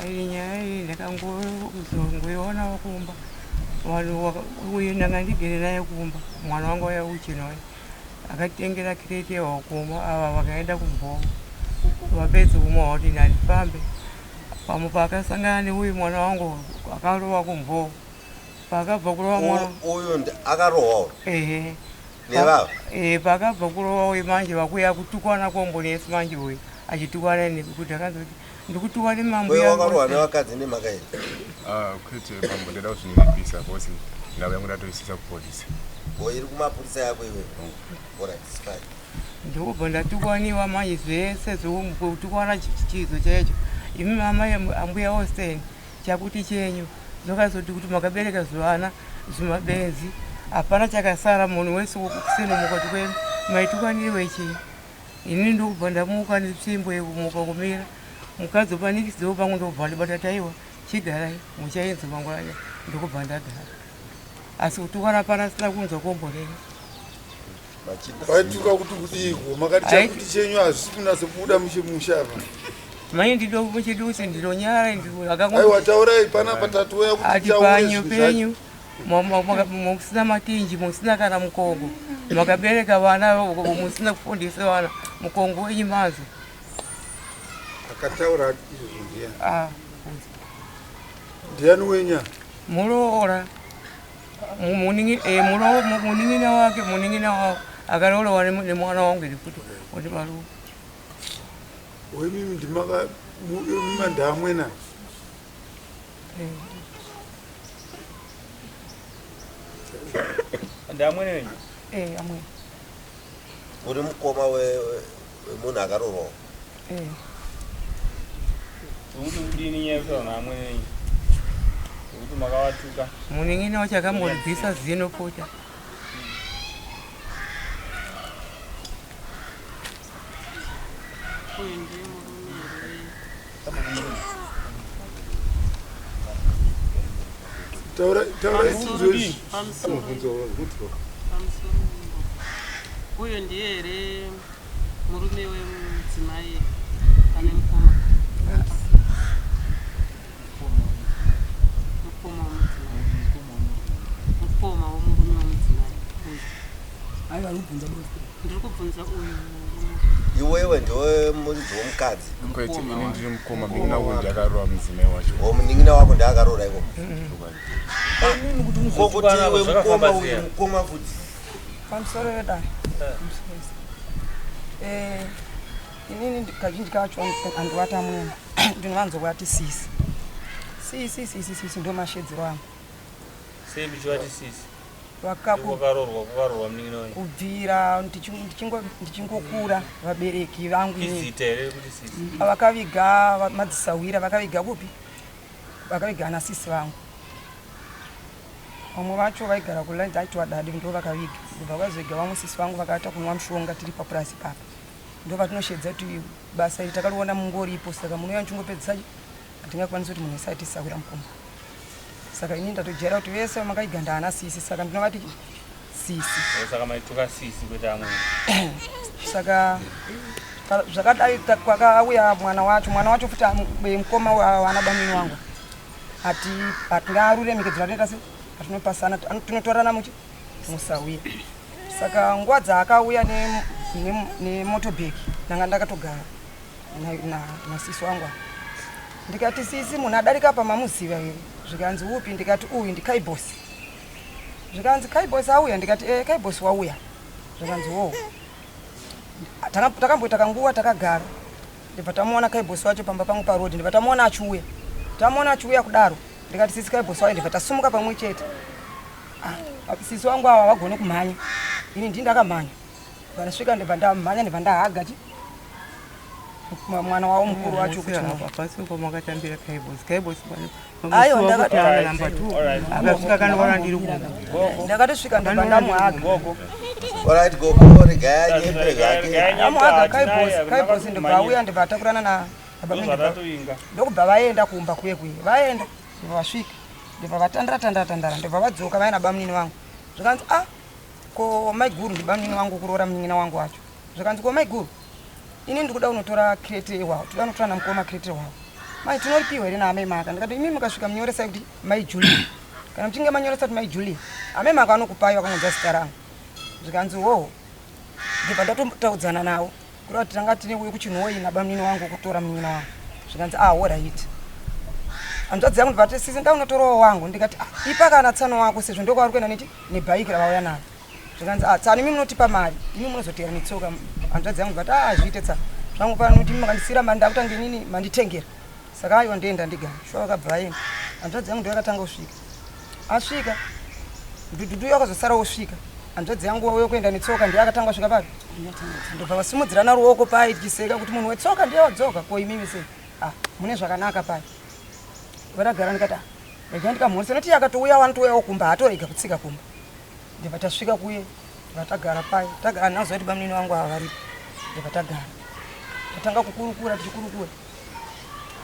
Iyi nyaya iyi ndakangozongoionawo kumba vanhu uyu ndanga ndigere naye kumba mwana wangu waya uchena uya akatengera kireti yewakumwa ava vakaenda kumbovo vapedza kumwa vati nandifambe pamwe paakasangana neuyu mwana wangu akarova kumbovo paakabva kurova mwana uyu akarohwawo ehe nevava eh paakabva kurova uyu manje vakuya kutukwana kombonesi manje uyu achitukwana nekuti akanzi kuti ndikutukwa nemambuya wakarohwa nevakadzi nemhaka iyi ah, kwete mambo ndada kuzvininipisa because ndava yangu ndatoisisa kupolisi o iri kumapurisa yako iwe alright it's fine ndokubva ndatukwaniwa manje zvese zvekutukwana chizo chaicho imi mama ambuya Austin chakuti chenyu zvakazoti kuti makabereka zvivana zvimabenzi hapana chakasara munhu wese kuseni mukati kwenu maitukwaniriwe chii Ini ndokubva ndamuka netsvimbo yekumuka kumira mukadzi wepanikidziwo pangu ndokubva ndibata taiwa chigarai muchaenzi mangwana ndokubva ndagara asi kutukana pana asina kunzwa komborera vaituka kuti kudiiko makati chakuti chenyu hazvisi kunatso kubuda mushe musha apa mai ndido muchiduse ndinonyara aiwa taurai panapa tatuya kuti taure penyu musina matinji musina kana mukongo makabereka vana musina kufundisa vana mukongo wenyu mazo akataura izvozvo ndiani ah, ndiani wenya muroora eh, munin'ina wake munin'ina wavo akaroorwa nemwana wangu iri kuti kuti varume wemimi ndimaka mandamwena Ndamwene wenyu? Eh, amwene. Uri mukoma wemunhu akaroorwa? Eh. Kuti kudini nyaya yekutaura naamwene wenyu? Kuti makavatuka. Munin'ina wacho akambondibvisa zino futi. Uyu ndiye murume here? Taura taura isinzwe. Pamusoro. Uyu ndiye here murume wemudzimai ane mukoma? Mukoma wemudzimai. Mukoma wemurume wemudzimai. Uyu. Aiwa, uri kubvunza bosi. Ndiri kubvunza uyu. Iwewe ndiwe muridzi womukadzi. Kwete, ini ndiri mukoma, munin'ina wangu ndiye akaroora mudzimai wacho. O munin'ina wako ndiye akaroora ikoko. Imimi kuti Ko kuti muzotukana iwe zvakafamba mukoma sei? uyu mukoma futi. Pamusoro vedare. Eh, inini kazhinji kacho handivati amwene ndinovanzovati sisi sisi sisi sisi ndo mashedzero angu. Sei muchivati sisi? Vakaku Kwakaroorwa kwakaroorwa munin'ina wenyu. Kubvira ndichingokura vabereki vangu inini. Izita here rekuti sisi? Vakaviga madzisahwira vakaviga kupi? Vakaviga ana sisi vangu. Vamwe vacho vaigara kuline aitwa dadi ndo vakaviga. Ndobva vazoviga vamwe sisi vangu vakaita kunwa mushonga tiri papurasi papa. Ndo vatinoshedza kuti basa iri takariona mungoripo saka munouya muchingopedzisa hatingakwanisi kuti munhu wese aite sahwira mukoma. Saka ini ndatojaira kuti vese vamakaiga ndaana sisi saka ndinovati sisi. Saka maituka sisi kwete amwene. Saka zvakadai kwakauya mwana wacho mwana wacho futi mukoma wana bamini wangu ati hatingaruremekedzera atinoita se atinopasana tinotorana muchi musawira saka nguva dzaakauya nemotobheki ndanga ndakatogara nasisi wangu apa ndikati sisi munhu adarika apa mamuziva here zvikanzi upi ndikati uyu ndikaibosi zvikanzi kaibosi auya ndikati e kaibosi wauya zvikanzi wo takamboita kanguva takagara ndibva tamuona kaibosi wacho pamba pangu parodi ndibva tamuona achiuya tamuona achiuya kudaro ndikati sisi kaibosi wauya ndibva tasumuka pamwe chete ah, sisi wangu ava vagone kumhanya ini ndii ndakamhanya Ndasvika ndibva ndamhanya ndibva ndahaga chi mwana wavo mukuru wacho kuti hapasi pamakatambira kaibos kaibos Aiwa, ndaka- namba 2 akasvika kanoona ndiri kumba ndakatosvika ndibva ndamuhaga Alright gogo regai anyepe zvake. ndamuhaga kaibos kaibos ndibva auya ndibva atakurana na baba mimi ndibva- ndokubva vaenda kumba kuye kuye vaenda ndibva vasvika ndibva vatandara tandara tandara ndibva vadzoka vaina bamunini vangu zvikanzi ah Ko maiguru ndibamunini wangu kuroora munin'ina wangu wacho. Zvikanzi ko maiguru ini ndikuda kunotora crate wavo, toda kunotora namukoma crate wavo. Mai tinoripiwa here naamai Maka? Ndikati imi mukasvika munyoresai kuti mai Julia. Kana muchinge manyoresa kuti mai Julia, amai Maka vanokupai vakangonzwa zita rangu. Zvikanzi hoho. Ndibva ndatotaudzana navo. Kureva kuti tanga tine uyo kuchinhoyi nabamunini wangu kutora munin'ina wangu. Zvikanzi ah alright. Hanzvadzi yangu ndibva sisi ndaunotorawo wangu ndikati ah, ipa kana tsano wako sezvo ndokwavari kuenda nechi nebhaiki ravauya naro. Zvikanzi ah tsano imi munotipa mari imi munozoteera netsoka. Hanzvadzi yangu ndibva ah zviite tsano. Zvangu pano kuti makandisira mari ndakutanga inini manditengera. Saka aiwa ndoenda ndega. Shuwa vakabva vaenda. Hanzvadzi yangu ndiyo yakatanga kusvika. Asvika Dududu akazosara osvika. Hanzvadzi yangu yokuenda netsoka ndiye akatanga kusvika papi? Ndobva vasimudzirana ruoko pai tichiseka kuti munhu wetsoka ndiye wadzoka ko imimi sei? Ah, mune zvakanaka pai. Vakagara ndikati ah, rega ndikamhoresa noti akatouya wanotouyawo kumba haatorega kutsika kumba. Ndibva tasvika kuye ndibva tagara pai. Tagara ndinazoziva kuti bamunini vangu ava varipo. Ndibva tagara. Tatanga kukurukura tichikurukura.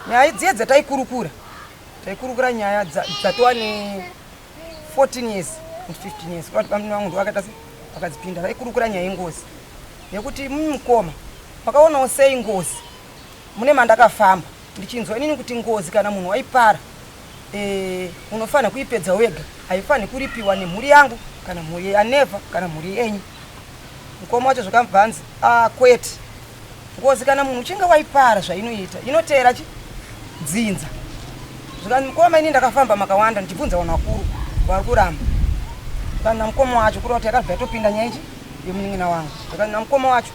Nyaya dziye dzataikurukura taikurukura nyaya dzatova ne 14 years and 15 years kuti bamunini vangu ndovakaita se vakadzipinda vaikurukura nyaya yengozi yekuti mukoma makaonawo sei ngozi mune mandakafamba ndichinzwa inini kuti ngozi kana munhu waipara e, unofanira kuipedza wega haifaniri kuripiwa nemhuri yangu kana mhuri yaneva kana mhuri yenyu mukoma wacho zvakamubvanzi ah, kwete ngozi kana munhu uchinge waipara zvainoita inoteera chi dzinza zvikanzi mukoma ini ndakafamba makawanda ndichibvunza vanhu vakuru vari kuramba zvikanzi namukoma wacho kureva kuti yakabva yatopinda nyaya ichi yemunin'ina wangu zvikanzi namukoma wacho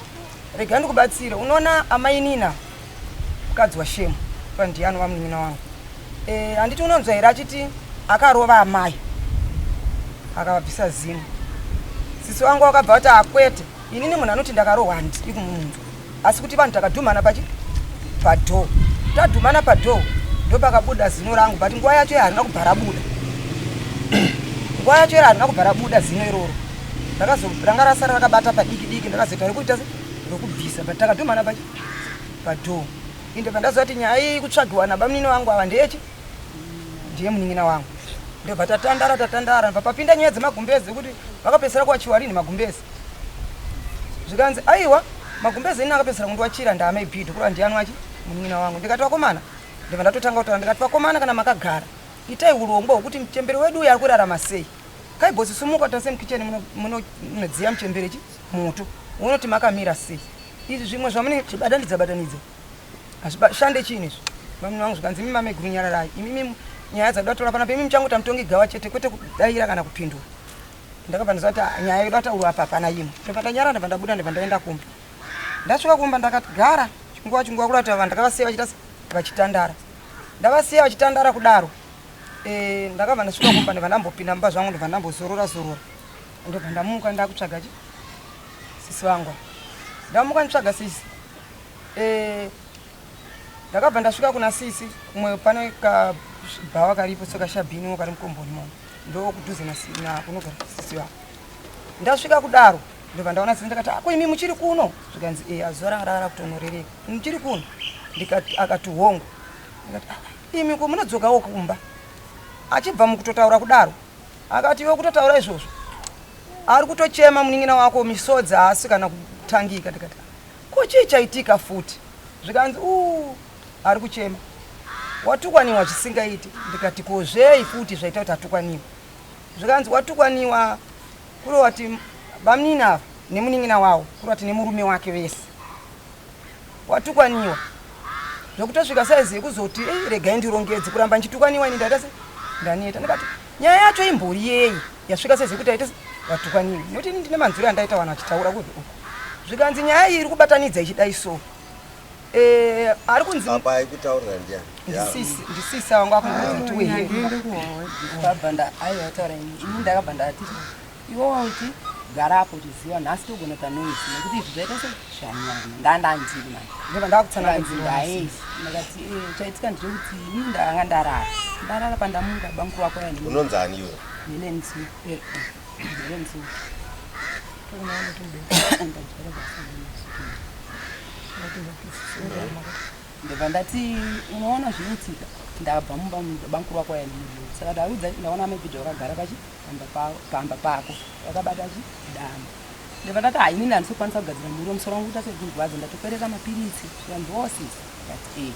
regai ndikubatsire unoona amainina mukadzi washemu ndiye anova munin'ina wangu eh, handiti unonzwa here achiti akarova amai akavabvisa zino sisi wangu wakabva vati akwete inini munhu anoti ndakarohwa handidi kumunzwa asi kuti vanhu takadhumana pachi padhoo tadhumana padhoo ndopakabuda zino rangu but nguva yacho harina kubva rabuda nguva yacho harina kubva rabuda zino iroro ranga rasara rakabata padiki diki ndakazoita rekuita rekubvisa but takadhumana pachi padhoo inde pandaziva kuti nyaya iyi kutsvagiwa nabamunini wangu ava ndeyechi ndiye munin'ina wangu ndobva tatandara tatandara ndobva papinda nyaya dzemagumbezi kuti vakapedzisira kuwachiwa rini magumbezi zvikanzi aiwa magumbezi ini akapedzisira kundiwachira ndaamai bhidhu kureva ndiani wachi munin'ina wangu ndikati vakomana ndobva ndatotanga kutaura ndikati vakomana kana makagara itai urongwa hwekuti muchembere wedu uyu ari kurarama sei kaibhosi sumuka tase mukicheni munodziya muchembere chi moto unoti makamira sei izvi zvimwe zvamunenge chibatanidza batanidza hazvishande chiini izvi vamwe vangu zvikanzi imi mameguru nyararai imimi nyaya dzakuda kutora panapa imi muchangoita mutongi gawa chete kwete kudaira kana kupindura ndakabva ndaziva kuti ah, nyaya yoda kutaurwa apa hapana imwe ndobva ndanyara ndobva ndabuda ndobva ndaenda kumba ndasvika kumba ndakagara chinguva chinguva kuda kuti vanhu ndakavasiya vachiita vachitandara ndavasiya vachitandara kudaro eh, ndakabva ndasvika kumba ndobva ndambopinda mumba zvangu ndobva ndambozorora zorora ndobva ndamuka ndakutsvaga chi sisi vangu ndamuka nditsvaga sisi eh, ndakabva ndasvika kuna sisi kumwe pane kabhawa karipo sekashabhiniwo kari mukomboni momo ndokudhuze kunogara sisi vavo ndasvika kudaro ndobva ndaona sisi ndakati ako imi muchiri kuno zvikanzi e azuva ranga rara kutonorereka muchiri kuno ndikati akati hongu ndikati ah, imi ko munodzokawo kumba achibva mukutotaura kudaro akati iwe kutotaura izvozvo ari kutochema munin'ina wako misodzi haasi kana kutangika ndikati ko chii chaitika futi zvikanzi u ari kuchema watukwaniwa zvisingaiti ndikati ko zvei futi zvaita kuti atukwaniwe zvikanzi watukwaniwa kuri wati bamunini ava nemunin'ina wawo kuri wati nemurume wake vese watukwaniwa zvekutosvika saizi yekuzoti ei regai ndirongedze kuramba ndichitukaniwa ini ndaita se ndaneta ndikati nyaya yacho imbori yei yasvika saizi yekuti aita se watukwaniwa nekuti ini ndine manzwiro andaita vanhu vachitaura kuvi uku zvikanzi nyaya iyi iri kubatanidza ichidai so eh, ari kunzi apa aikutaurira ndiani ndisisi ndisisi ava ngakunzi wehe Ndakabva nda aiwa taura ini ini ndakabva ndati iwowa uchi gara apo uchiziva nhasi togona kuita noise nekuti izvi zvaita se zvanyanya ndandandiri manje ndobva ndakutsanangudzira ndaezi ndakati eh, chaitika ndechekuti ini ndanga ndarara ndarara pandamuka bamukuru wako yani unonzani iwe Helen Tsu eh, Helen Tsu ndobva ndati unoona zvinoitika ndabva mumba bamukuru wako yani saka ndaudza ndaona amabhidha vakagara pachi pamba pako vakabata chi dama ndobva ndati hai inini handisi kukwanisa kugadzira muriwo musoro wangu kuita sekurwadza ndatokwereta mapiritsi zvikanzi wosisi ndati e.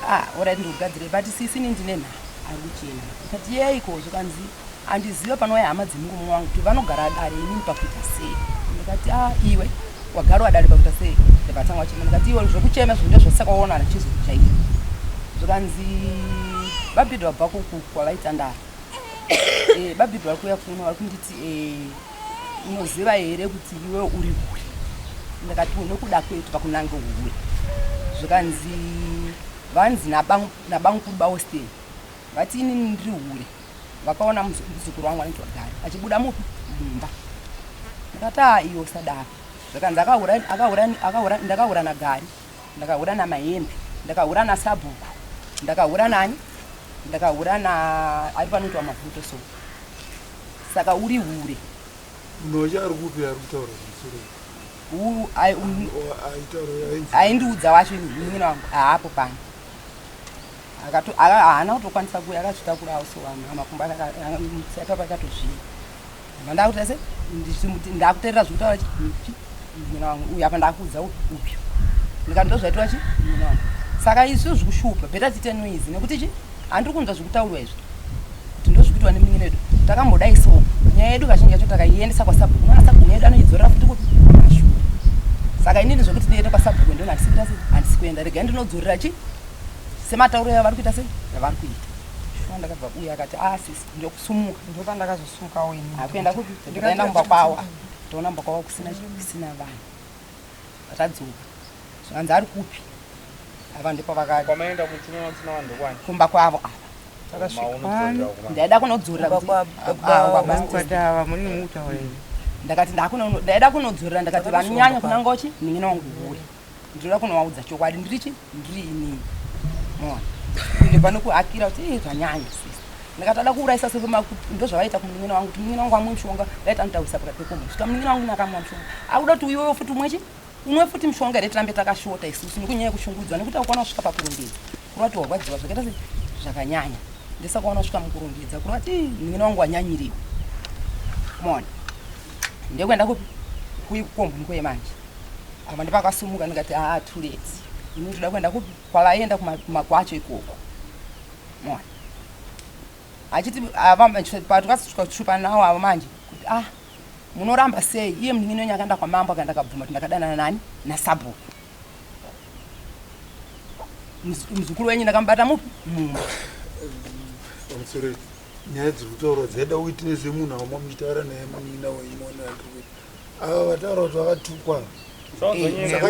Ah, orit ndikugadzire but sisi ini ndine nhamo ari kuchena. Ndikati yeiko zvikanzi handizive panouya hama dzemurume wangu kuti vanogara dare inini pakuita sei. Ndikati ah iwe wagara wadare pakuita sei. Ndikatanga wachema ndikati iwe zvekuchema zvinhu ndozvosaka waona ndichizokujaira. Zvikanzi babhidha wabva kuku kwavaitandara. Eh, babhidha vari kuuya kuno vari kunditi eh, unoziva here kuti iwe uri hure. Ndikati nekuda kwetu pakunange hure. Zvikanzi vanzi nabamukuru baOstin vati inini ndiri hure vakaona muzukuru wangu anoitwa Gari achibuda mupi mumba. Ndakati aa iwe usadaro. Zvikanzi akahura ndakahura naGari, ndakahura naMahembe, ndakahura nasabhuku, ndakahura nani, ndakahura na ari panoitwa mavuto so. Saka uri hure. Munhu wacho ari kupi ari kutaura zvemusoro? Aindiudza wacho munin'ina wangu haapo pano. Haana kutokwanisa kuuya akazvitakurawo so makumbo ipapa akatozviva. Ndabva ndakuita se ndakuteerera zvekutaura munin'ina wangu uyu apa ndakuudza uyu. Ndikati ndozvaitwa chi munin'ina wangu. Saka isu zvikushupa better tiite noise nekuti chi handiri kunzwa zvikutaurwa izvi kuti ndozvikuitwa nemunin'ina wedu. Takambodai so nyaya yedu kazhinji yacho takaiendesa kwasabhuku mwana sabhuku yedu anoidzorera futi kupi kumashure. Saka inini zvekuti ndiende kwasabhuku ndona handisi kuita sei handisi kuenda regai ndinodzorera chi sematauro yavari kuita sei yavari kuita. Shuwa ndakabva uye akati ah sisi ndokusumuka. Ndopandakazosumukawo ini. Akuenda kupi? Ndikaenda kumba kwavo. Toona kumba kwavo kusina kusina vanhu. Vatadzoka. Zvikanzi ari kupi? Ava ndipo vakati. Kwamaenda kuchinoona kusina vanhu ndokwani? Kumba kwavo ava. Ndaida kunodzorera ndakati ndaida kunodzorera ndakati vanyanya kunangochi munin'ina wangu hure ndinoda kunovaudza chokwadi ndirichi ndiri inini mona ndibva nekuhakira kuti ii zvanyanya sisi ndakati ada kuurayisa sese ndozvavaita kumunin'ina wangu kuti munin'ina wangu amwe mushonga vaita anotaurisa pakati pekombo svika munin'ina wangu nakamwa mushonga akuda kuti uyoyo futi umwechi unwe futi mushonga here tirambe takashota isusu nekunyaya yekushungurudzwa nekuti akuona kusvika pakurongedza kureva kuti warwadziwa zvakaita se zvakanyanya ndisakaona kusvika mukurongedza kureva kuti munin'ina wangu wanyanyiriwa mona ndekuenda kupi kuikombuni kweye manje apa ndipakasumuka ndikati haa too late ini ndoda kuenda kupi kwavaenda kumakwacho ikoko mona achiti patikasvika nawo avo manje kuti ah munoramba sei iye munin'ina wenyu akaenda kwamambo akaenda akabvuma kuti ndakadanana nani nasabhuku muzukuru wenyu ndakamubata mupi mumba. Pamusoro nyaya dziri kutaurwa dzaida witness yemunhu wamwa muchitaura naye munin'ina wenyu maona andiri ava vataura kuti vakatukwa saka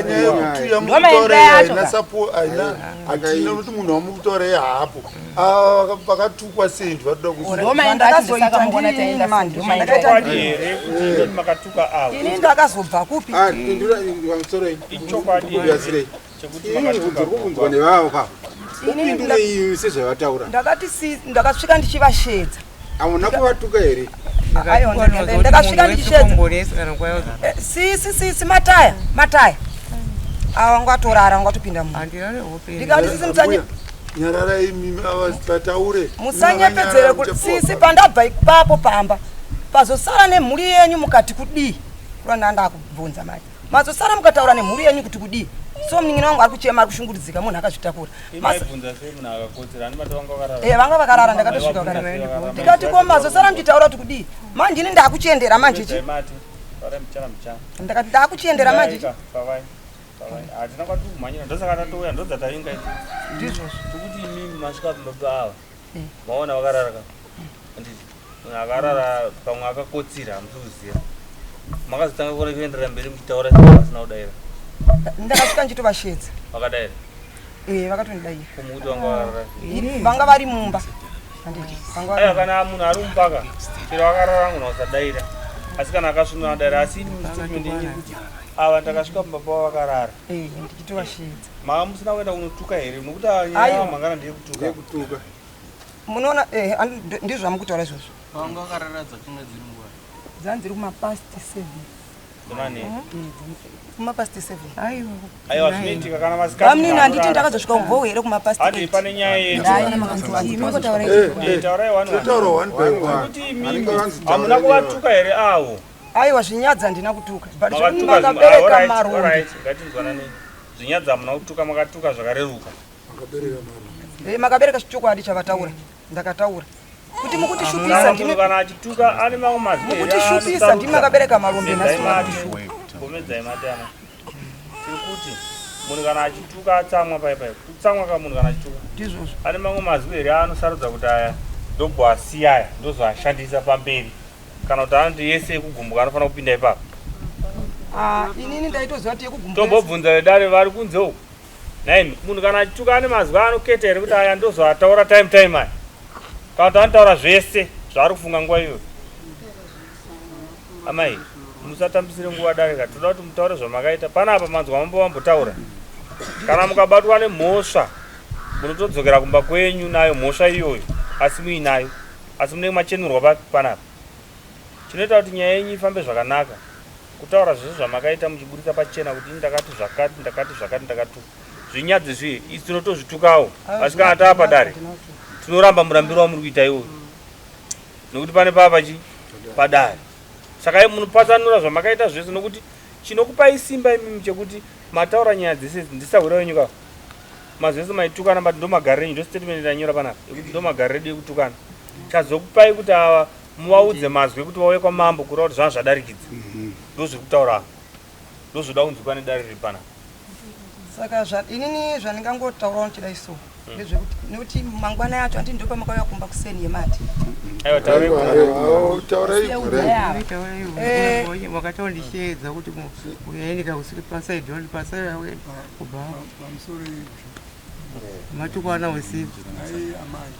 nyaya yekuti yamukutaura iyi haina sapo haina hatina kuti munhu wamukutaura iye haapo ava vakatukwa sei ndivatoda kuchokwadi here kuti imi makatuka avo ini ndakazobva kupi ichokwadi here chekuti makatuka kubvunzwa nevavo ka upindure iyi sezvavataura ndakati ndakasvika ndichivashedza Hauna kuvatuka here? Aiwa, ndakasvika ndichishedza. Sisi sisi mataya, mataya. Awa wanga watorara, wanga watopinda mumba. Ndikati sisi musanye Nyararai imi ava vataure. Musanyepedzere kuti sisi pandabva ipapo pamba. Pazosara nemhuri yenyu mukati kudii? Kurwa ndandakubvunza manje. Mazosara mukataura nemhuri yenyu kuti kudii? So munin'ina wangu ari kuchema ari kushungurudzika munhu akazvitakura. Eh, vanga vakarara ndakatosvika vakarara. Ndikati ko mazosara muchitaura kuti kudii? Manje ini ndakuchiendera manje chi. Ndakati ndakuchiendera manje chi. Hatina kwatiri kumhanyira ndosaka tatouya ndodzatainga idzi. Ndizvozvo. Tikuti imimi masvika pamba paava. Maona vakarara ka. Handiti. Munhu akarara pamwe akakotsira hamusi kuziva. Makazotanga kuona kuenderera mberi muchitaura sei vasina kudaira. Ndakasvika ndichitovashedza. Vakadaira. Eh, vakatondidaira. Kumuti vanga vakarara. Vanga vari mumba. Handiti. Vanga vari. Aiwa kana munhu ari mumba ka chero akarara anogona kusadaira. Asi kana akasvinura adaira asi ini statement yenyu iri kuti ava ndakasvika pamba pavo vakarara. Eh, ndichitovashedza. Manga musina kuenda kunotuka here nokuti nyaya yamangana ndeyekutuka. Ndeyekutuka. Munoona eh ndizvo zvamukutaura izvozvo. Vanga vakarara dzakanga dziri nguva. Dzanga dziri kuma past 7. Dzimane. Kuma past 7. Aiwa. Aiwa zvinoitika kana masikati. Bamnini handiti ndakazosvika kumbowo here kuma past 8. Handi pane nyaya yedu. Taurai one one. Taura one by one. Kuti imimi hamuna kuvatuka here avo? Aiwa zvinyadzi handina kutuka. But Makatuka makabereka marombe. Alright, ngatinzwanane. Zvinyadzi hamuna kutuka makatuka zvakareruka. Makabereka marombe. Eh, makabereka chokwadi chavataura ndakataura kuti mukutishupisa ndimi kana achituka ane mamwe mazwi here mukutishupisa ndimi makabereka marombe nhasi Gomedzai mate ana. Tiri kuti munhu kana achituka atsamwa pai pai. Kutsamwa ka munhu kana achituka. Ndizvozvo. Ane mamwe mazwi here aanosarudza kuti aya ndobhoasiya aya ndozoashandisa pamberi. Kana kuti anoti yese yekugumbuka anofanira kupinda ipapo. Ah, inini ndaitoziva kuti yekugumbuka Tombobvunza vedare vari kunze uku. Nhaimi munhu kana achituka ane mazwi anoketa here kuti aya ndozoataura time time aya. Kana kuti anotaura zvese zvaari kufunga nguva iyoyo. Amai, musatambisire nguva dare ka toda kuti mutaure zvamakaita. Panapa manzwa mambo vambotaura. Kana mukabatwa nemhosva munotodzokera kumba kwenyu nayo mhosva iyoyo asi muinayo. Asi munenge machenurwa papi panapa. Chinoita kuti nyaya yenyu ifambe zvakanaka kutaura zvese zvamakaita muchiburitsa pachena kuti ini ndakati zvakati ndakati zvakati ndakatuka. Zvinyadzi zviye isu tinotozvitukawo asi kana tava padare tinoramba murambiro wamuri kuita iwoyo nekuti pane pava pachi padare. Saka munopatsanura zvamakaita zvese nokuti chinokupai simba imimi chekuti mataura nyaya dzese idzi ndisahwira wenyu ka mazwi ese maitukana but ndomagariro enyu ndostatement ndanyora panapa yekuti ndomagariro edu ekutukana chazokupai kuti ava muvaudze mazwi ekuti vauye kwamambo kureva kuti zvanga zvadarikidza ndozviri kutaura apa ndozvoda kunzwikwa nedare riri panapa. Saka zva, inini zvandingangotaurawo ndichidai so ndezvekuti nekuti mangwana yacho andi ndopamakauya kumba kuseni yemati. Aiwa taurai Taurai Eh. Wakatondisheedza kuti uyaendeka kusiri pasaidi oli pasaidi kubva Pamusoro matukwana usiku. Ai amai,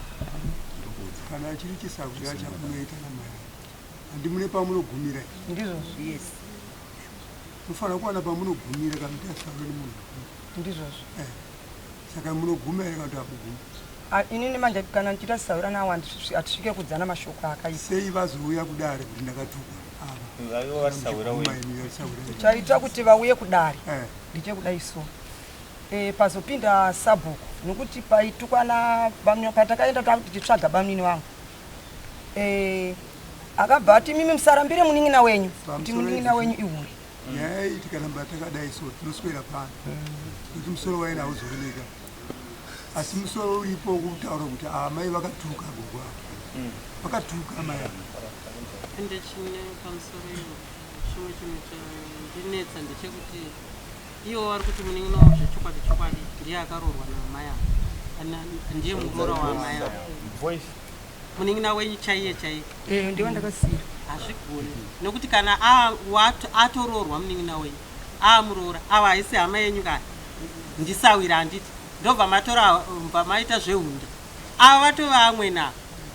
kana chiri chisahwira chamunoita namai, handi mune pamunogumira. Ndizvozvo. Yes. Munofanira kuwana pamunogumira kana kuti asahwira nemunhu. Ndizvozvo. Eh. Saka munoguma here kana kuti hamugumi? Ah, inini manje kana ndichiita sahwira nawo hatisvike kudzana mashoko akaipa. Sei vazouya kudare kuti ndakatukwa ava? Aiwa vari sahwira wenyu. Imi vari sahwira wenyu. Chaita kuti vauye kudare Eh. ndechekudai so e, pazopinda sabhuku nokuti paitukwana patakaenda tichitsvaga bamnini vangu e, akabva ati mimi musarambire munin'ina wenyu kuti Pamusoro munin'ina wenyu ihure. Nyaya iyi tikaramba takadai so tinoswera pano nekuti musoro waina hauzooneka asi musoro uripo wokutaura kuti amai vakatuka gogo ava vakatuka amai ava. Ende chine pamusoro iwo chimwe chinhu chandinetsa ndechekuti ivo vari kuti munin'ina wavo zvechokwadi chokwadi ndiye akaroorwa naamai ava ndiye muroora waamai ava. Voice. Munin'ina wenyu chaiye chaiye. Eh, ndiwe ndakasiya. Hazvigoni nekuti kana atoroorwa munin'ina wenyu amuroora ava haisi hama yenyu kana ndisawira handiti ndobva matora bva maita zvehunda ava vatova amwene ava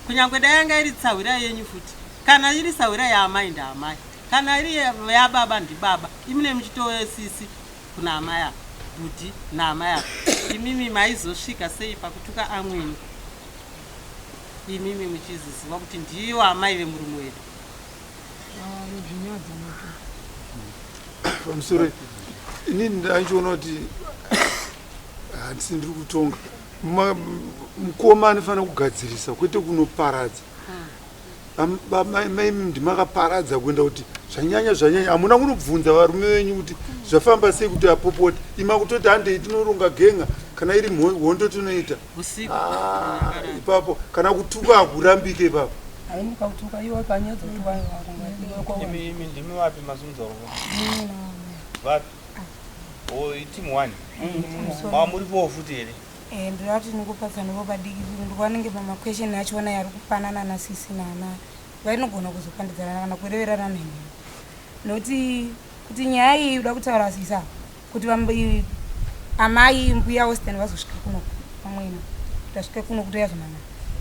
kunyange dai yanga iri tsahwira yenyu futi kana iri sahwira yaamai ndaamai kana iri yababa ndibaba imine muchitove sisi kuna amai ava bhudhi naamai ava imimi maizosvika sei pakutuka amwene imimi muchiziziva kuti ndivo amai vemurume wedu. Pamusoro inini ndanchiona kuti handisi ndiri kutonga. Mukoma anofanira kugadzirisa kwete kunoparadza. Mai ndimakaparadza kuenda kuti zvanyanya zvanyanya hamuna kunobvunza varume venyu kuti zvafamba sei kuti apopote ima kutoti handei tinoronga genga kana iri hondo tinoita Usiku. Ah, ipapo kana kutuka hakurambike ipapo. Aimuka kutuka iwe panyaya dzotuka Imi imi ndimi vapi masunza ruoko? Vapi? Oh, team 1. Ma muri futi here? Eh, ndinoda kuti ndingopatsanuro padiki diki ndikwanenge pamaquestion achona yari kupanana nasisi nana vainogona kuzopandidzana kana kureverana nenhema nokuti kuti nyaya iyi uda kutaura sisa kuti amai mbuya Austin vazosvika kuno pamwena kuti asvike kuno kuti yazomana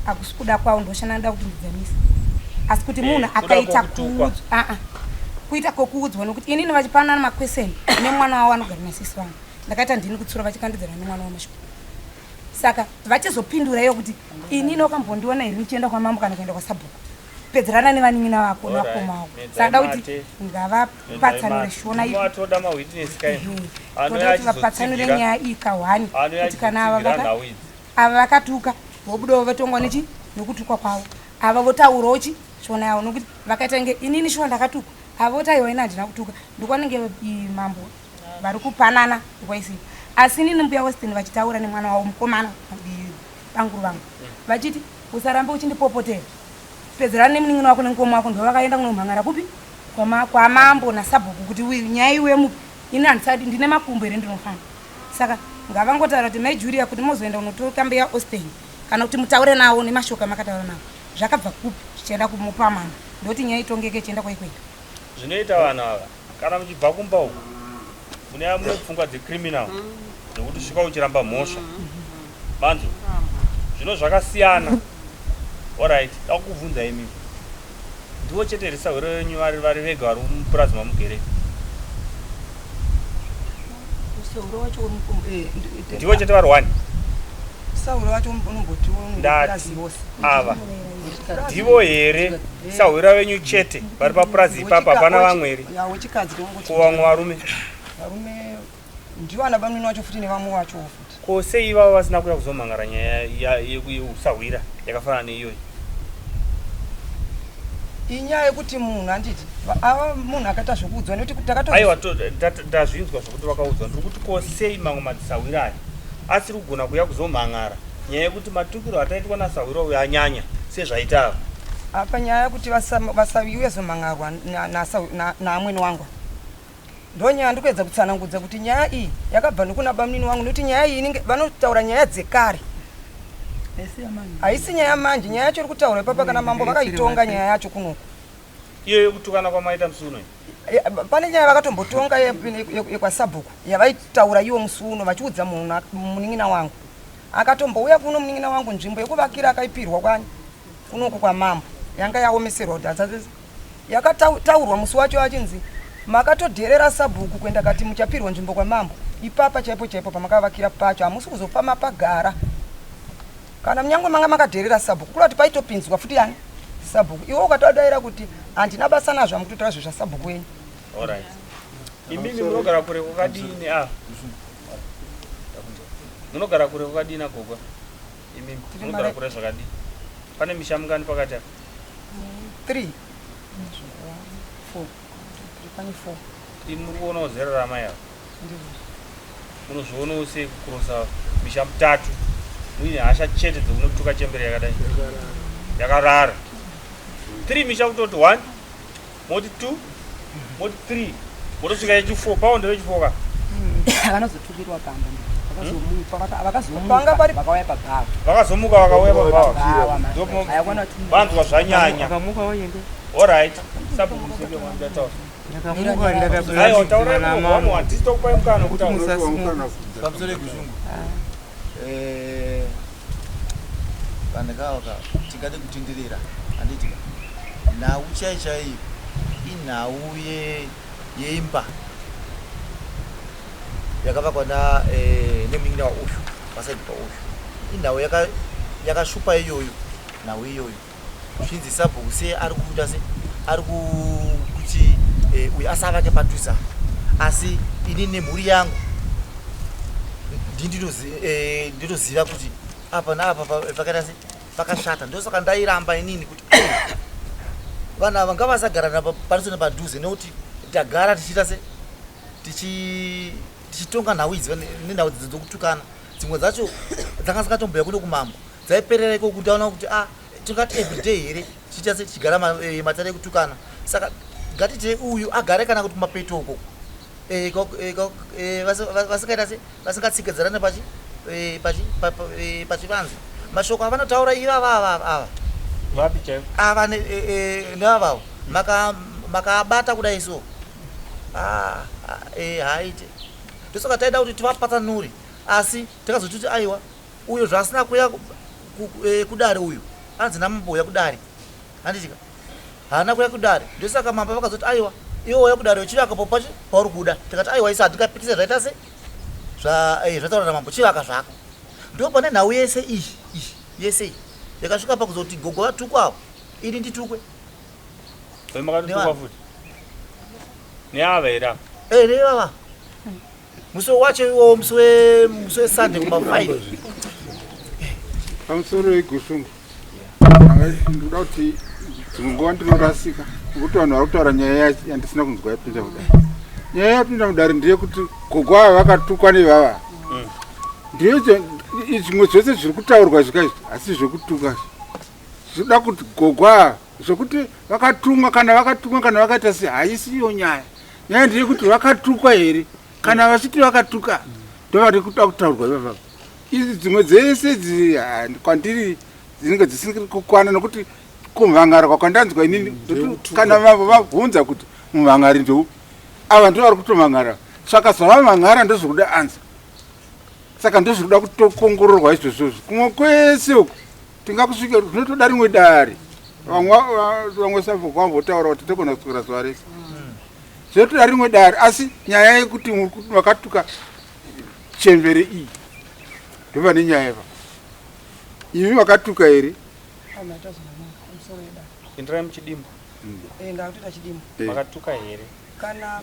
hakusi kuda kwavo ndoshanda ndoda kuti ndidzanise asi kuti munhu Eh, kuda akaita kwokutukwa. kuudzwa aa kuita kwokuudzwa nokuti inini vachipanana makweseni nemwana wavo anogara nasisi vangu ndakaita ndini kutsura vachikandidzana nemwana wamashoko saka vachizopindura iyo kuti inini wakambondiona here ndichienda kwamambo kana kuenda kwasabhuku pedzerana nevanin'ina vako Alright. nevakoma vako Medzai saka da kuti mate. ngavapatsanure shona iyi Vatoda mawitness kai. toda kuti vapatsanure nyaya iyi kahwani Anouya kuti kana ava achizotsigira nhau idzi. ava vakatuka vobudawo vatongwa nechi nokutukwa kwavo ava votaurawo chi shona yavo nokuti vakaita nge inini shuwa ndakatukwa ava votaiwa ini handina kutuka ndikwanenge mambo vari kupanana ndikwaisii Asi inini mbuya Weston vachitaura nemwana wavo mukomana banguru vangu vachiti usarambe uchindipopotera pedzerana nemunin'ina wako nemukoma wako ndovakaenda kunomhan'ara kupi kwamambo nasabhuku kuti nyaya iwe mupi ini handisati ndine makumbo here ndinofana saka ngavangotaura kuti mai Julia kuti mozoenda kunotora mbuya Austin kana kuti mutaure nawo nemashoko amakataura nawo zvakabva kupi zvichienda kumupa mama ndoti nyaya itongeke ichienda kwaikwenda Zvinoita vanhu ava kana muchibva kumba uku mune mune pfungwa dzecriminal dzekuti svika uchiramba mhosva manzwa zvino zvakasiyana orit da kukubvunza imi ndivo chete here sahwiro venyu vari vari vega vari mupurazi mamugere ndivo chete vari one Sauro wacho unomboti ndati ava ndivo here sahwira venyu chete vari papurazi ipapo hapana vamwe here ko vamwe varume varume ndivo ana bamnini wacho futi nevamwe wacho futi ko sei ivavo vasina kuya kuzomhangara nyaya yeusahwira yakafanana neiyoyi inyaya yekuti munhu handiti ava munhu akaita zvekuudzwa nekuti takato aiwa ndazvinzwa zvekuti vakaudzwa ndiri kuti ko sei mamwe madzisahwira aya asiri kugona kuuya kuzomhan'ara nyaya yekuti matukiro ataitwa nasahwira uyo anyanya sezvaita ava apa nyaya yekuti vasauye zomhan'arwa naamwene wangu ndonyaya ndikuedza kutsanangudza kuti nyaya iyi yakabva nekuna bamunini wangu nekuti nyaya iyi inenge vanotaura nyaya dzekare haisi nyaya manje nyaya yacho iri kutaura ipapa kana mambo vakaitonga nyaya yacho kunoku iyo yekutukana kwamaita musi uno pane nyaya vakatombotonga yekwasabhuku yavaitaura iwo musi uno vachiudza munin'ina wangu akatombouya kuno munin'ina wangu nzvimbo yekuvakira akaipirwa kwani kunoku kwamambo yanga yaomeserwa kuti asasese yakataurwa musi wacho achinzi makatodherera sabhuku kuenda kati muchapirwa nzvimbo kwamambo ipapa chaipo chaipo pamakavakira pacho hamusi kuzofa mapagara kana munyangwe manga makadherera sabhuku kula kuti paitopinzwa futi yani sabhuku iwe ukatodaira kuti handina basa nazvo amukutotora zvo zvasabhuku wenyu Alright. Imimi munogara kure kwakadini ah? Munogara kure kwakadini agogo? Imimi munogara kure zvakadini? Pane misha mingani pakati apa? 3 4 pane 4. Imi muri kuonawo zera ramai ava? Munozvionawo sei kukurosa misha mutatu muine hasha chete dzekunotuka chembere yakadai yakarara 3 misha kutoti 1 moti 2 moti 3 motosvika yechi 4 pawo ndevechi 4 ka vanozotukirwa pamba vakazomuka vakauya pabhawa vakazomuka vakauya pabhawa vanzwa zvanyanya alright sabhuku museke mwandataura ndakamuka ndakaaiwa taurai munhu handisi tokupai mukana wekutaura pamusoro yekushungu eh, vanhu kava ka tingade kutenderera handiti ka nhau chai chaiyo inhau yeimba yakavakwa na eh, nemunin'ina waosho pasaidi paosho inhau yakashupa iyoyo nhau iyoyo zvinzi sabhuku se ari kuita se ari kuti eh, uyu asavake padhuze apa asi ini nemhuri yangu eh, ndinoziva kuti apa naapa pakaita se pakashata ndosaka ndairamba inini kuti vanhu ava ngavasagarana padhuze nepadhuze nekuti tagara tichiita se tichitonga nhau idzi nenhau idzi dzokutukana dzimwe dzacho dzanga dzakatomboya kuno kumambo dzaiperera ikoko kuti aona kuti ah tingati everyday here tichiita se tichigara eh, matare ekutukana saka ngatite uyu agare kana kuti kumapeto uko eh, eh, vasingaita se vasingatsikedzerane pachi pachi pachivanze mashoko avanotaura ivava ava ava vapi chaivo ava nevavavo makaabata kudai so ah, ah, haaite ndosaka taida kuti tivapatsanure asi takazotiti aiwa uyo zvaasina kuya eh, kudare uyu anzi namambo uya kudare handitika haana kuya kudare ndosaka mambo vakazoti aiwa iwe uya kudare uchivaka popachi pauri kuda tikati aiwa isu hatingapikise zvaita se eh, zvataura namambo chivaka zvako ndo pane nhau yese iyi iyi yese iyi yakasvika pakuzoti gogo vatukwa avo ini nditukwe makatotukwa futi neava here ava eh, neivava musi wacho iwowo musi wemusi wesunday kuma 5 pamusoro yegusungu ndinoda kuti dzimwe nguva ndinorasika nekuti vanhu vari kutaura nyaya yandisina kunzwa yapinda kudare nyaya yapinda mudare ndeyekuti gogo ava vakatukwa nevava mm. Ndiyo zvimwe zvese zviri kutaurwa zvika izvi asi zvekutuka zvinoda kuti gogwa zvekuti vakatumwa kana vakatumwa kana vakaita se haisi iyo nyaya. Nyaya ndeyekuti vakatukwa here kana vachiti vakatuka ndovari kuda kutaurwa ivava. Idzi dzimwe dzese idzi kwandiri dzinenge dzisiri kukwana nokuti kumhangara kwakwandanzwa inini kana vavo vabvunza kuti mumhangari ndou ava ndo vari kutomhangara saka zvavamhangara ndozvikuda anza saka ndozvikuda kutokongororwa izvozvozvo kumwe kwese uku tingakusvika zvinotoda rimwe dare vamwe sabhuku vambotaura kuti togona kuswera zuva rese zvinotoda rimwe dare asi nyaya yekuti makatuka chembere iyi ndovane nyaya iva imi makatuka here Pindirai muchidimbu. Eh, ndakutoita chidimbu. Eh. Makatuka here? Kana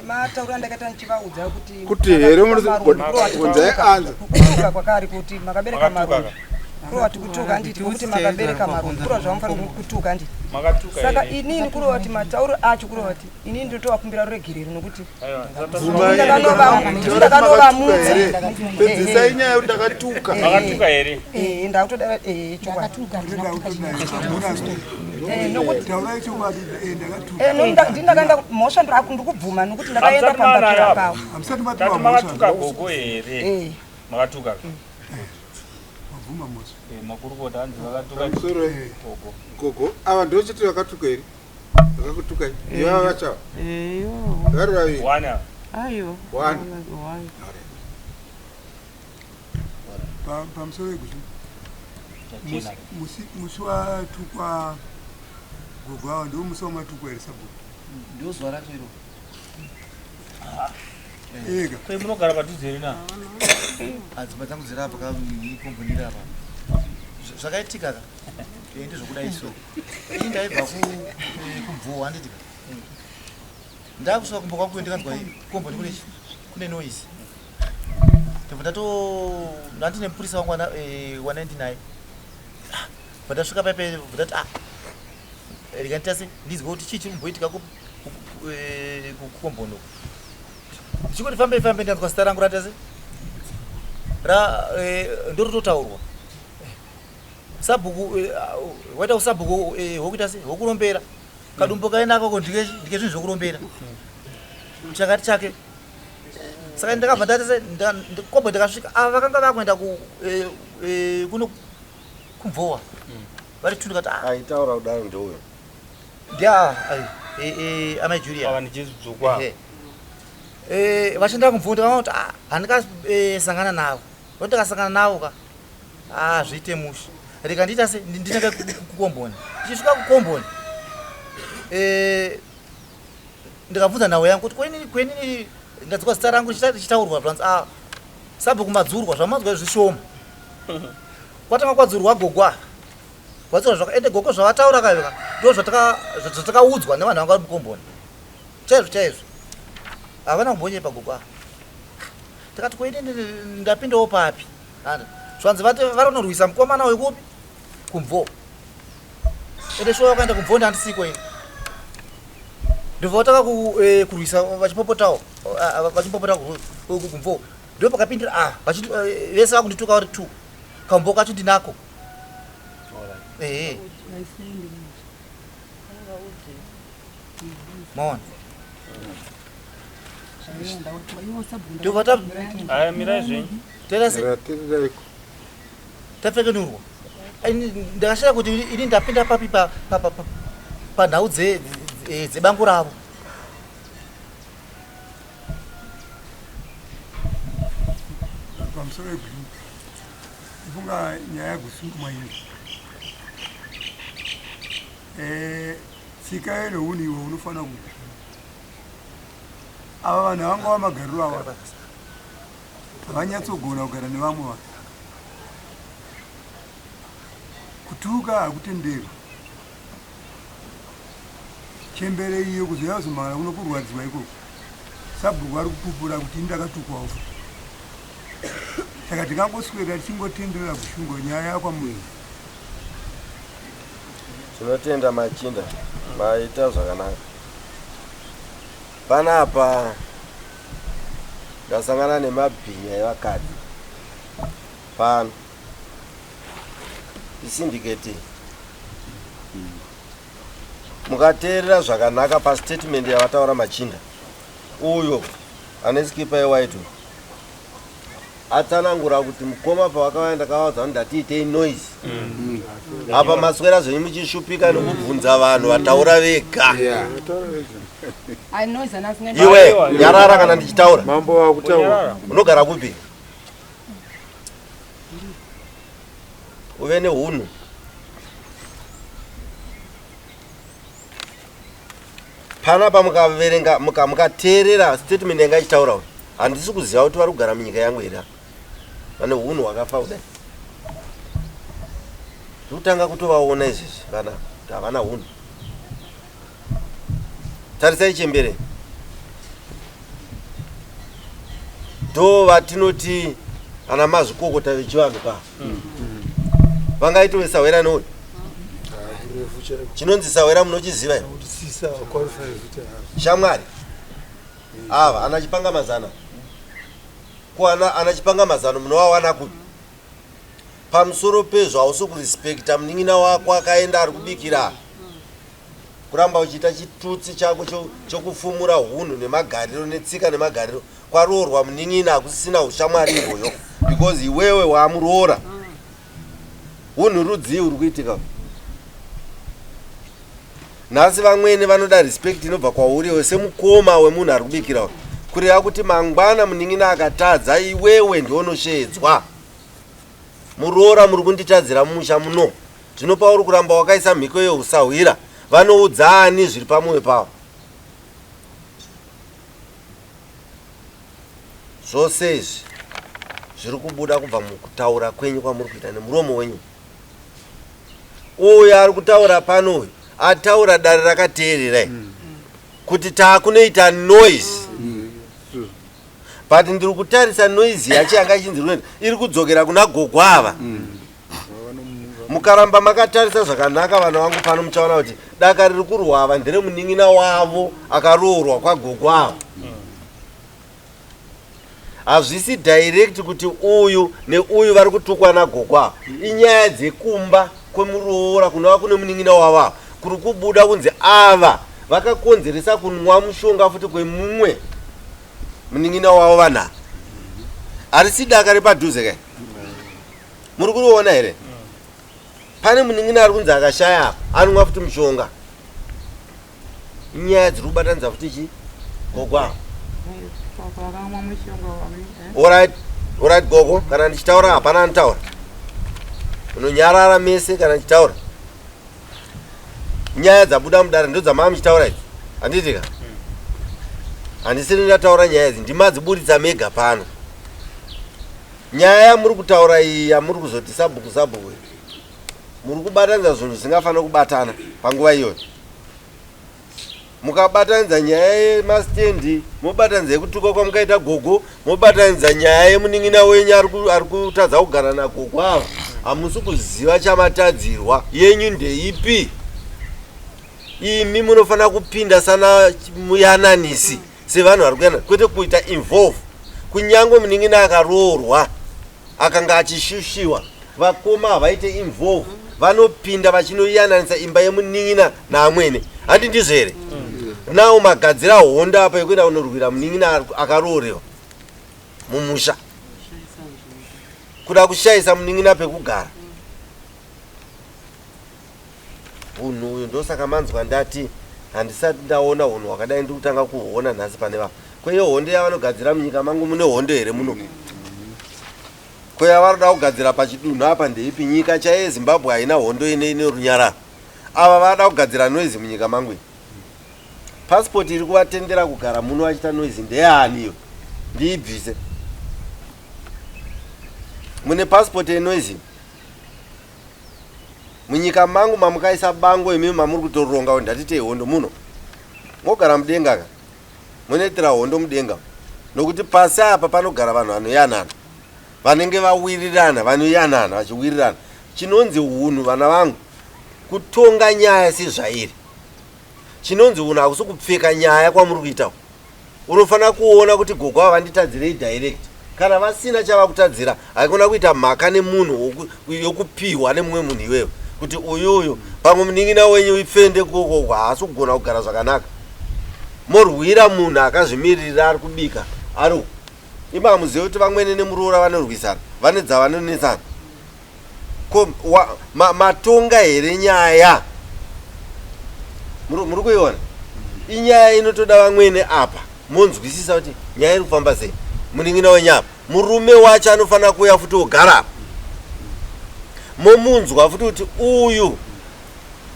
matauro andakaita ndichivaudza kuti Kuti here munobvunzai anza. Kutuka kwakari kuti makabereka Makatuka marombe. Kurova kuti kutuka handiti kuti makabereka marombe. Kurova zvamufanira kutuka handiti. Makatuka Saka here? inini kurova kuti matauro acho kurova kuti inini ndotovakumbira ruregerero nokuti Bvumai ndakanovamutsa. Pedzisai nyaya yekuti ndakatuka. Makatuka here? Eh, ndakutoda eh chokwadi. Eh, nokuti Taurai chokwadi eh, ndakatuka. Eh, ndindakaenda mhosva ndikubvuma nokuti ndakaenda Hamusati maana pambapira apo. pavo. Hamusati Tati makatuka gogo here? Eh. Makatuka. Mabvuma mhosva. Eh, makurukota hanzi vakatuka Pamusoro gogo. Gogo ava ndochiti vakatuka here? Vakakutuka ivava vacho Eyo. vari vaviri. One ava. Aiwa. One. One. Pamusoro yekuti Chachena. musi watukwa gogo ava ndiwo musi wamatukwa here sabhuku? Ndiwo zuva racho iro. Ega. Ko munogara padhuze here na? Dzimba dzangu dziri apa kaikombonira apa. Zvakaitika ka eh, ndezvokudai so. Ini ndaibva kumvuwo handiti ka. Ndakusvika kumba kwangu ndikanzwa komboni kune kune noise. Ndobva ndato ndandine mupurisa wangu wandinaye. Bva ndasvika paipai bva ndati ah rega nditase ndinzwe kuti chii chiri kumboitika kukomboni uku. Ndichingoti fambei fambei ndanzwa zita rangu ratase ra ndorototaurwa. Sabhuku waita usabhuku hwokuita sei hwokurombera. Kadumbu kainako ko ndike ndike zvinhu zvokurombera. Chakati chake. Saka ndakabva ndati se kombo ndakasvika ava vakanga vakuenda ku kuno kumvowa. Vari tundu kati ah Aitaura kudaro ndouyo. ndia amai Julia. Ava ndichidzukwa. Ehe. Eh, vachienda kumvuwo ndikaona kuti ah handikasangana navo. Nokuti ndikasangana navo ka ah zviite mushe. Rega ndiita se ndinenge kukomboni. Ndichisvika kukomboni. Eh ndikabvunza nhau yangu kuti kwenini kwenini ndadzikwa zita rangu richitaurwa zvanzi ah sabhuku madzurwa zvamanzwa zvishoma. Kwatanga kwadzurwa gogo ava. Kwadzurwa zvaka ende gogo zvavataura kayo ka ndo zvataka zvatakaudzwa nevanhu vanga vari mukomboni. Chaizvo chaizvo. Havana kumbonyepa gogo ava. Tikati ko inini ndapindawo papi? Handa. Zvanzi vati vari kunorwisa mukomana uyu kupi? Kumvo. Ende shuwa vakaenda kumvo ndandisiko ini. Ndobva vatanga kurwisa vachipopotawo vachipopota kumvo. Ndo pakapindira ah vachiti vese vakundituka vari two. Kambo kacho ndinako. Eh. Maona. Ndobva ta Aya mirai zvenyu. Terese. Tapfekenurwa. Ndakashaya kuti ini ndapinda papi pa pa pa panhau dze dzebango ravo. Pamusoro yeguru. Ifunga nyaya yagusungwa iyi. Eh, tsika yenohunhu iwe unofanira ku ava vanhu vanga vamagariro ava havanyatsogona kugara nevamwe vanhu. Kutuka hakutenderwi. Chembere iyo kuzouya kuzomhangana kuno kurwadziwa ikoko. Sabhuku ari kupupura kuti ini ndakatukwawo futi. Saka tingangoswera tichingotenderera kushungo nyaya yakwamuri. Tinotenda machinda maita zvakanaka. Panapa ndasangana nemabhinya evakadzi. Pano isyndicate. Mukateerera zvakanaka pastatement yavataura machinda, uyo ane skipa yewhite atsanangura kuti mukoma pavakauya ndakavaudza kuti ndatiitei noise. Apa maswera zvenyu muchishupika nekubvunza vanhu vataura vega. Iwe nyarara kana ndichitaura. Mambo wakutaura. Unogara kupi? Uve nehunhu. Panapa mukaverenga mukateerera statement yanga ichitaura uyu, handisi kuziva kuti vari kugara munyika yangu here vane hunhu hwakafa kudai. Ndikutanga kutovaona izvezvi vana kuti havana hunhu. Tarisai chembere, ndo vatinoti ana mazvikokota vechivanhu ka vangaitove sahwera neuyu. Chinonzi sahwera munochiziva here? Shamwari ava ana chipanga mazana ko ana chipanga mazano munovawana kupi? Pamusoro pezvo hausi kurespekta munin'ina wako akaenda ari kubikira, kuramba uchiita chitutsi chako chokufumura hunhu nemagariro netsika nemagariro. Kwaroorwa munin'ina hakusisina ushamwari ihwoyo because iwewe wamuroora. Hunhu rudzii huri kuitika nhasi? Vamwene vanoda respect inobva kwauri iwe semukoma wemunhu ari kubikira uyu, kureva kuti mangwana munin'ina akatadza iwewe ndionosheedzwa. Muroora, muri kunditadzira mumusha muno. Zvino pauri kuramba wakaisa mhiko yeusahwira, vanoudza ani zviri pamwoyo pavo? Zvose izvi zviri kubuda kubva mukutaura kwenyu kwamuri kuita nemuromo wenyu. Uyu ari kutaura pano uyu ataura dare rakateerera kuti taakunoita noise, but ndiri kutarisa noise yacho yanga ichinzi runoita iri kudzokera kuna gogo ava. Mukaramba makatarisa zvakanaka, vana vangu, pano muchaona kuti daka riri kurwava nderemunin'ina wavo akaroorwa kwagogo ava. Hazvisi direct kuti uyu neuyu vari kutukwa nagogo ava. Inyaya dzekumba kwemuroora kunova kune munin'ina wavo ava kuri kubuda kunzi ava vakakonzeresa kunwa mushonga futi kwemumwe munin'ina wavo. Vanhu ava harisi daka repadhuze kai, muri kuriona here? Pane munin'ina ari kunzi akashaya apa anonwa futi mushonga. Inyaya dziri kubatanidza futi chi gogo ava. Vakamwa mushonga wami. Alright, alright gogo, kana ndichitaura hapana anotaura, unonyarara mese kana ndichitaura. Nyaya dzabuda mudare ndo dzamaa muchitaura idzi, handiti ka? Handisiri ndataura nyaya idzi, ndimadziburitsa mega pano. Nyaya yamuri kutaura iyi yamuri kuzoti sabhuku sabhuku iyi, muri kubatanidza zvinhu zvisingafaniri kubatana panguva iyoyo. Mukabatanidza nyaya yemastendi, mobatanidza yekutuka kwamukaita gogo, mobatanidza nyaya yemunin'ina wenyu ari kutadza kugara nagogo ava, hamusi kuziva chamatadzirwa. Yenyu ndeipi? Imi munofanira kupinda sana muyananisi sevanhu vari kuyanana, kwete kuita involve. Kunyange munin'ina akaroorwa akanga achishushiwa, vakoma havaite involve, vanopinda vachinoyananisa imba yemunin'ina naamwene. Handi ndizvo here? Nawo magadzira hondo apa yekuenda kunorwira munin'ina akaroorewa mumusha, kuda kushayisa munin'ina pekugara. Unhu uyu ndosaka manzwa ndati handisati ndaona unhu hwakadai, ndiri kutanga kuhuona nhasi pane vava. Kweiyo hondo yavanogadzira munyika mangu, mune hondo here muno? Ko yavanoda kugadzira pachidunhu apa ndeipi? Nyika chaiyo yeZimbabwe haina hondo, ine runyararo. Ava vada kugadzira noise munyika mangu iyi. Pasipoti iri kuvatendera kugara muno vachiita noise ndeyani iyo? Ndiibvise. Mune pasipoti yenoise munyika mangu mamukaisa bango imimi, mamuri kutoronga kuti ndatitei hondo muno, mogara mudenga ka, munoitira hondo mudenga, nokuti pasi apa panogara vanhu vanoyanana, vanenge vawirirana, vanoyanana vachiwirirana. Chinonzi hunhu, vana vangu, kutonga nyaya sezvairi. Chinonzi hunhu hakusi kupfeka nyaya kwamuri kuita. Unofanira kuona kuti gogo ava vanditadzirei direct. Kana vasina chavakutadzira, haikona kuita mhaka nemunhu yokupiwa nemumwe munhu iwewe kuti uyu uyu pamwe munin'ina wenyu ifende koko haasi kugona kugara zvakanaka. Morwira munhu akazvimiririra ari kubika ari uku. Imi hamuzive kuti vamwene nemuroora vanorwisana, vane dzavanonetsana. Ko wa, ma, matonga here nyaya? Muri kuiona? Inyaya inotoda vamwene apa monzwisisa kuti nyaya iri kufamba sei. Munin'ina wenyu apa, murume wacho anofanira kuuya futi ogara apa. Momunzwa futi kuti uyu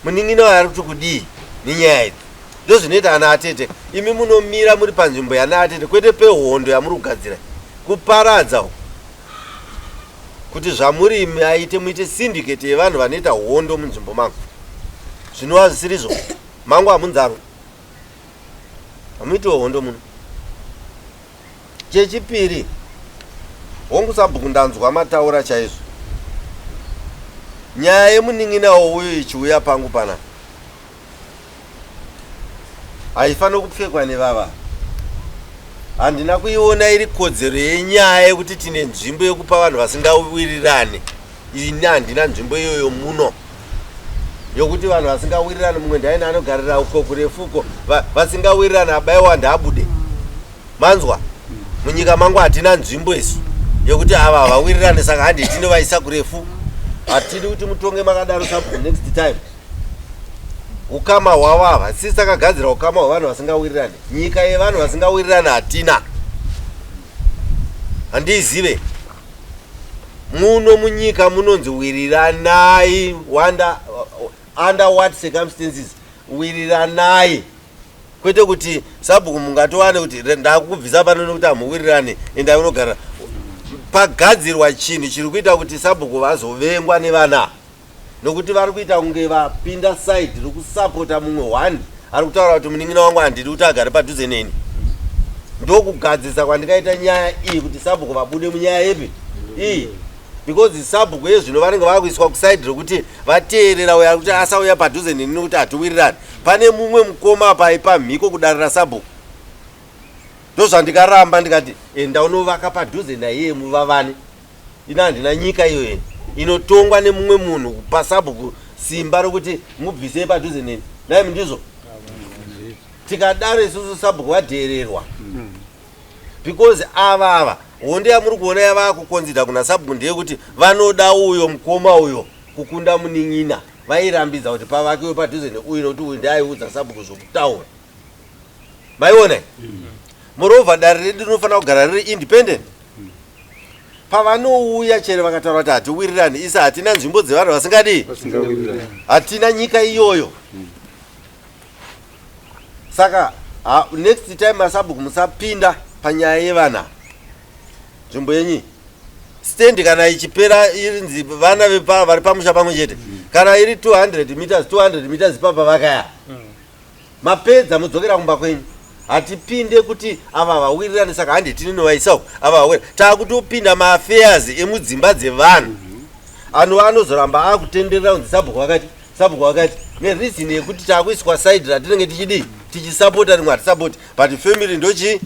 munin'ina wayo ari kuti kudii nenyaya idzi. Ndozvinoita ana atete. Imi munomira muri panzvimbo yana atete kwete pehondo yamuri kugadzira. Kuparadza uku. Kuti zvamuri imi aite muite syndicate yevanhu vanoita hondo munzvimbo mangu. Zvinova zvisirizvo. Mangu hamunzarwo. Hamuitiwo hondo muno. Chechipiri, hongu sabhuku ndanzwa mataura chaizvo. Nyaya yemunin'ina wouyu ichiuya pangu pana haifaniri kupfekwa nevava. Handina kuiona iri kodzero yenyaya yekuti tine nzvimbo yekupa vanhu vasingawirirane. Ini handina nzvimbo iyoyo muno yokuti vanhu vasingawirirane, mumwe ndaina anogarira uko kurefu uko, vasingawirirane abaiwa ndaabude. Manzwa? Munyika mangu hatina nzvimbo isu yekuti ava havawirirane saka handi tinovaisa kurefu. Hatidi kuti mutonge makadaro sabhuku next time. Ukama hwavo ava sisi takagadzira ukama hwevanhu vasingawirirane. Nyika yevanhu vasingawirirane hatina. Handiizive. Muno munyika munonzi wiriranai wanda under what circumstances wiriranai kwete kuti sabhuku mungatowane kuti ndakubvisa pano nekuti hamuwirirane endai unogara pagadzirwa chinhu chiri kuita kuti sabhuku vazovengwa nevana nokuti vari kuita kunge vapinda side rekusapota mumwe one ari kutaura kuti munin'ina wangu handidi kuti agare padhuze neni. Ndokugadzirisa kwandikaita nyaya iyi kuti sabhuku vabude munyaya yepi iyi, because sabhuku yezvino vanenge vakuiswa kusaidi rekuti vateerera uyo ari kuti asauya padhuze neni nekuti hatiwirirani. Pane mumwe mukoma apa aipa mhiko kudarira sabhuku, ndozvandikaramba ndikati enda unovaka padhuze naiye muvavane. Ini handina nyika iyoyo inotongwa nemumwe munhu kupa sabhuku simba rokuti mubvisei padhuze neni. Naimi ndizvo tikadaro isusu sabhuku vadheererwa, because ava ava hondo yamuri kuona yavakukonzida kuna sabhuku ndeyekuti vanoda uyo mukoma uyo kukunda munin'ina. Vairambidza kuti pavakiwe padhuze neuyu nekuti uyu ndiaiudza sabhuku zvokutaura. Maiona? Moreover, dare redu rinofanira kugara riri independent. Pavanouya chero vakataura kuti hatiwirirani, isa hatina nzvimbo dzevanhu vasingadii, hatina nyika iyoyo. Saka next time masabhuku musapinda panyaya yevana. Nzvimbo yenyu stand kana ichipera irinzi vana vepa vari pamusha pamwe chete, kana iri 200 meters, 200 meters ipapa vakaya, mapedza mudzokera kumba kwenyu. Hatipinde kuti ava vawirirane saka handi tinonovaisa uku, ava vawira taakutopinda maaffairs emudzimba dzevanhu. Anhu anozoramba akutenderera kunzi sabhuku vakati, sabhuku vakati, nereason yekuti taakuiswa side ratinenge tichidii, tichisapota rimwe hatisapoti, but family ndochii.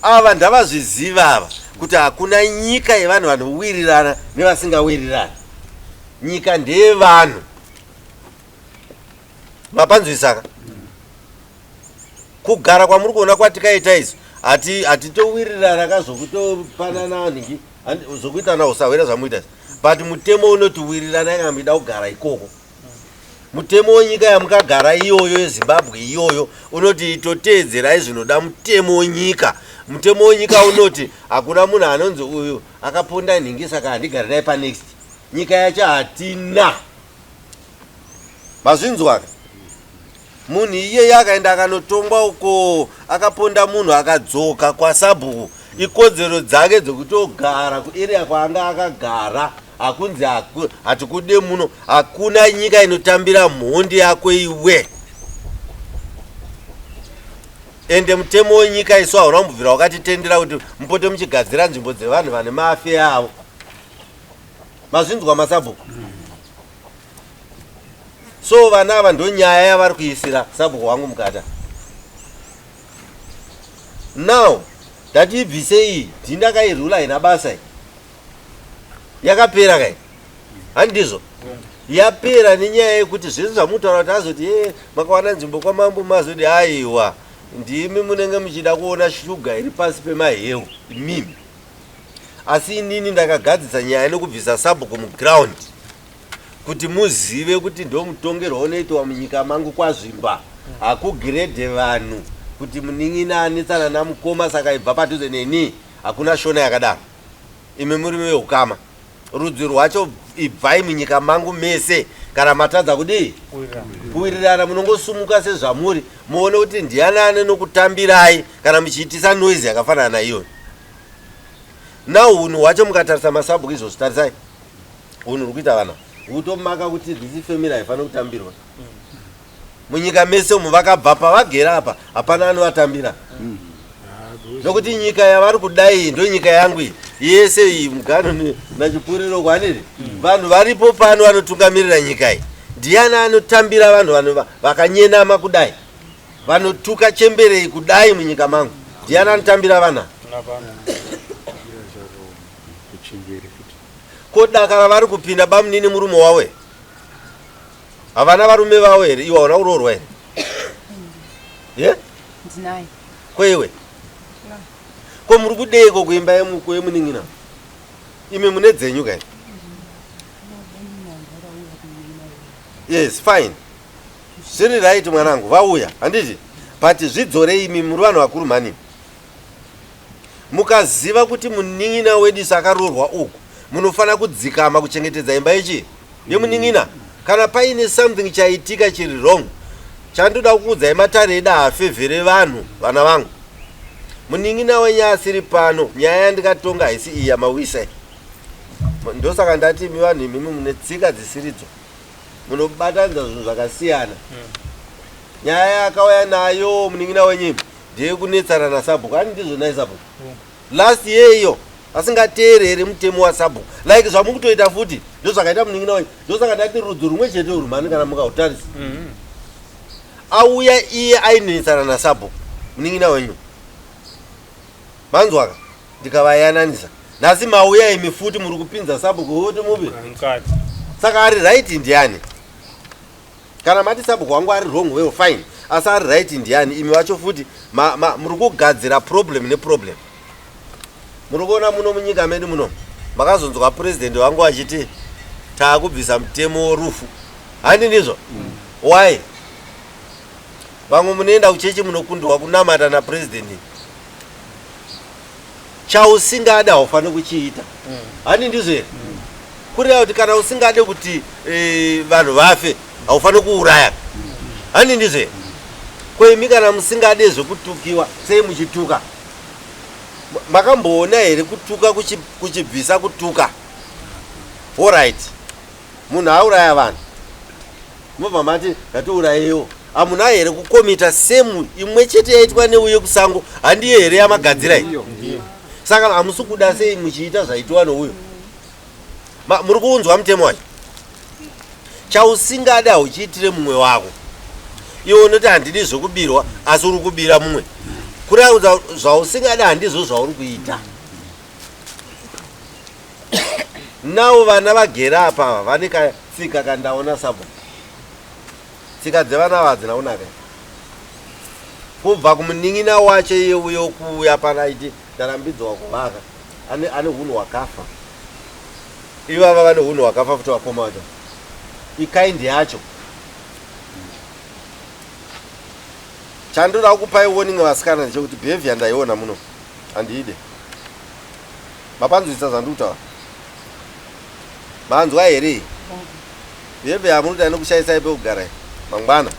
Ava ndavazviziva ava kuti hakuna nyika yevanhu vanowirirana nevasingawirirani. Nyika ndeyevanhu. Mapanzwisaka kugara kwamuri kuona kwatikaita isu hatitowirirana ka zvokutopanana nhingi zvokuitana usahwira zvamuita izvi, but mutemo unoti wiriranai kana muchida kugara ikoko. Mutemo wenyika yamukagara iyoyo yeZimbabwe iyoyo unoti itoteedzerai zvinoda mutemo wenyika. Mutemo wenyika unoti hakuna munhu anonzi uyu akaponda nhingi saka handigari naye panext. Nyika yacho hatina. Mazvinzwaka? Munhu iyeye akaenda akanotongwa uko akaponda munhu akadzoka kwasabhuku, ikodzero dzake dzekutogara kuarea kwaanga akagara. Hakunzi hatikude muno. Hakuna nyika inotambira mhondi yako iwe. Ende mutemo wenyika isu hauna kumbobvira wakatitendera kuti mupote muchigadzira nzvimbo dzevanhu vane maafeya avo. Mazvinzwa masabhuku? So vana ava ndonyaya yavari kuisira sabhuku wangu mukata. Now Ndati ibvise iyi, ndini ndakairula haina basa iyi. Yakapera kai? Handizvo? Yapera nenyaya yekuti zvese zvamutaura kuti azoti ye makawana nzvimbo kwamambo mazoti aiwa ndimi munenge muchida kuona shuga iri pasi pemaheu imimi. Asi inini ndakagadzisa nyaya nekubvisa sabhuku muground kuti muzive kuti ndomutongerwo unoitwa munyika mangu kwaZvimba. Hakugrade vanhu kuti munin'ina anetsana namukoma saka ibva padhuze neni. Hakuna shona yakadaro. Imi muri veukama. Rudzi rwacho ibvai munyika mangu mese kana matadza kudii kuwirirana munongosumuka sezvamuri muone kuti ndiani ane nokutambirai kana muchiitisa noise yakafanana naiyoyo. Now hunhu hwacho mukatarisa masabhuku izvozvo tarisai hunhu huri kuita vana hutomaka kuti this family haifaniri kutambirwa munyika mese umu vakabva pavagere apa hapana anovatambira nokuti nyika yavari kudai ndo nyika yangu iyi yese iyi mugano nachipuriro kwaniri vanhu varipo pano vanotungamirira nyika iyi ndiani anotambira vanhu vakanyenama kudai vanotuka chemberei kudai munyika mangu ndiani anotambira vana ko daka ravari kupinda bamunini murume wawe havana varume vavo here iwe hauna kuroorwa here ye Ndinaye. Ko iwe ko muri kudeiko kuimba yemunin'ina imi mune dzenyu kai yes fine zviri right mwanangu vauya handiti but zvidzorei imi muri vanhu vakuru mhani mukaziva kuti munin'ina wedu sakaroorwa uku munofanira kudzikama kuchengetedza imba yechi yemunin'ina kana paine something chaitika chiri wrong chandoda kukuudzai matare edu haafevhere vanhu vana vangu munin'ina wenyu asiri pano nyaya yandikatonga haisi iyi yamawisa iyi ndosaka ndati imi vanhu imimi mune tsika dzisiridzo munobatanidza zvinhu zvakasiyana nyaya yakauya nayo munin'ina wenyu imi ndeyekunetsana nasabhuku ani ndizvo nai sabhuku last year iyo asingateerere mutemo wasabhuku like zvamukutoita futi ndozvakaita munin'ina wenyu ndosaka ndati rudzi rumwe chete urwu mhani kana mukautarisa auya iye ainetsana nasabhuku munin'ina wenyu manzwaka ndikavayananisa nhasi mauya imi futi muri kupinza sabhuku kuti mupi mukati saka ari right ndiani kana mati sabhuku wangu ari wrong well fine asi ari right ndiani imi vacho futi muri kugadzira problem neproblem muri kuona muno munyika medu muno makazonzwa purezidendi vangu achiti taakubvisa mutemo werufu handi ndizvo why vamwe munoenda kuchechi munokundwa kunamata napurezidendi chausingade haufaniri kuchiita handi ndizvo here kureva kuti kana usingade kuti vanhu vafe haufaniri kuuraya handi ndizvo here ko imi kana musingade zvekutukiwa sei muchituka makamboona here kutuka kuchibvisa kutuka alright munhu auraya vanhu mobva mati ngatiurayewo hamuna here kukomita semu imwe chete yaitwa neuye kusango handiyo here yamagadzira iyi saka hamusi kuda sei muchiita zvaitwa nouyo muri kuunzwa mutemo wacho chausingade hauchiitire mumwe wako iwe unoti handidi zvekubirwa asi uri kubira mumwe kureva zvausingade handizvo zvauri kuita Now vana vagere apa ava vane katsika kandaona sabhuku. Tsika dzevana ava hadzina kunaka. Kubva kumunin'ina wacho iye uyo kuuya pano aiti ndarambidzwa kuvaka. Ane ane hunhu hwakafa. Ivava vane hunhu hwakafa futi vakoma vacho. Ikind yacho. Chandoda kukupai warning vasikana ndechekuti behavior ndaiona muno. Handiide. Mapanzwisisa zvandiri kutaura? Manzwa here? Yeve yamunoita inokushaisai pekugara iyi mangwana.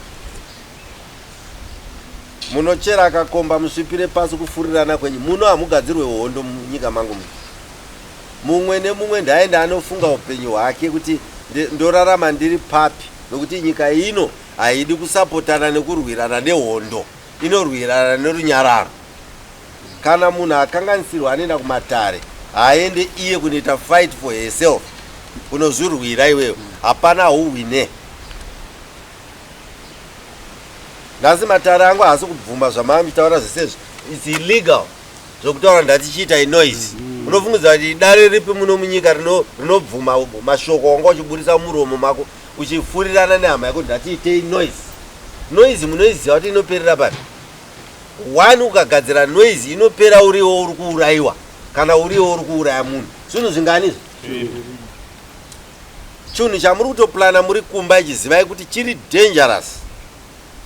Munochera kakomba musvipire pasi kufurirana kwenyu. Muno hamugadzirwe hondo munyika mangu muno. Mumwe nemumwe ndaenda anofunga upenyu hwake kuti ndorarama ndiri papi nokuti nyika ino haidi kusapotana nekurwirana nehondo inorwirana nerunyararo. Kana munhu akanganisirwa anoenda kumatare haaende iye kunoita fight for herself kunozvirwira iwewe hapana hauhwine nhasi matare angu haasi kubvuma zvamava muchitaura zvese izvi its illegal. Zvokutaura ndatichiita inoise. Unofungidza kuti dare ripi muno munyika rinobvuma mashoko wanga uchiburitsa muromo mako uchifurirana nehama yako ndatiitei noise. Noise munoiziva kuti inoperera papi? One ukagadzira noise inopera uriwo uri kuurayiwa kana uriwo uri kuuraya munhu. Zvinhu zvingani izvi? Chinhu chamuri kutoplana muri kumba ichi zivai kuti chiri dangerous.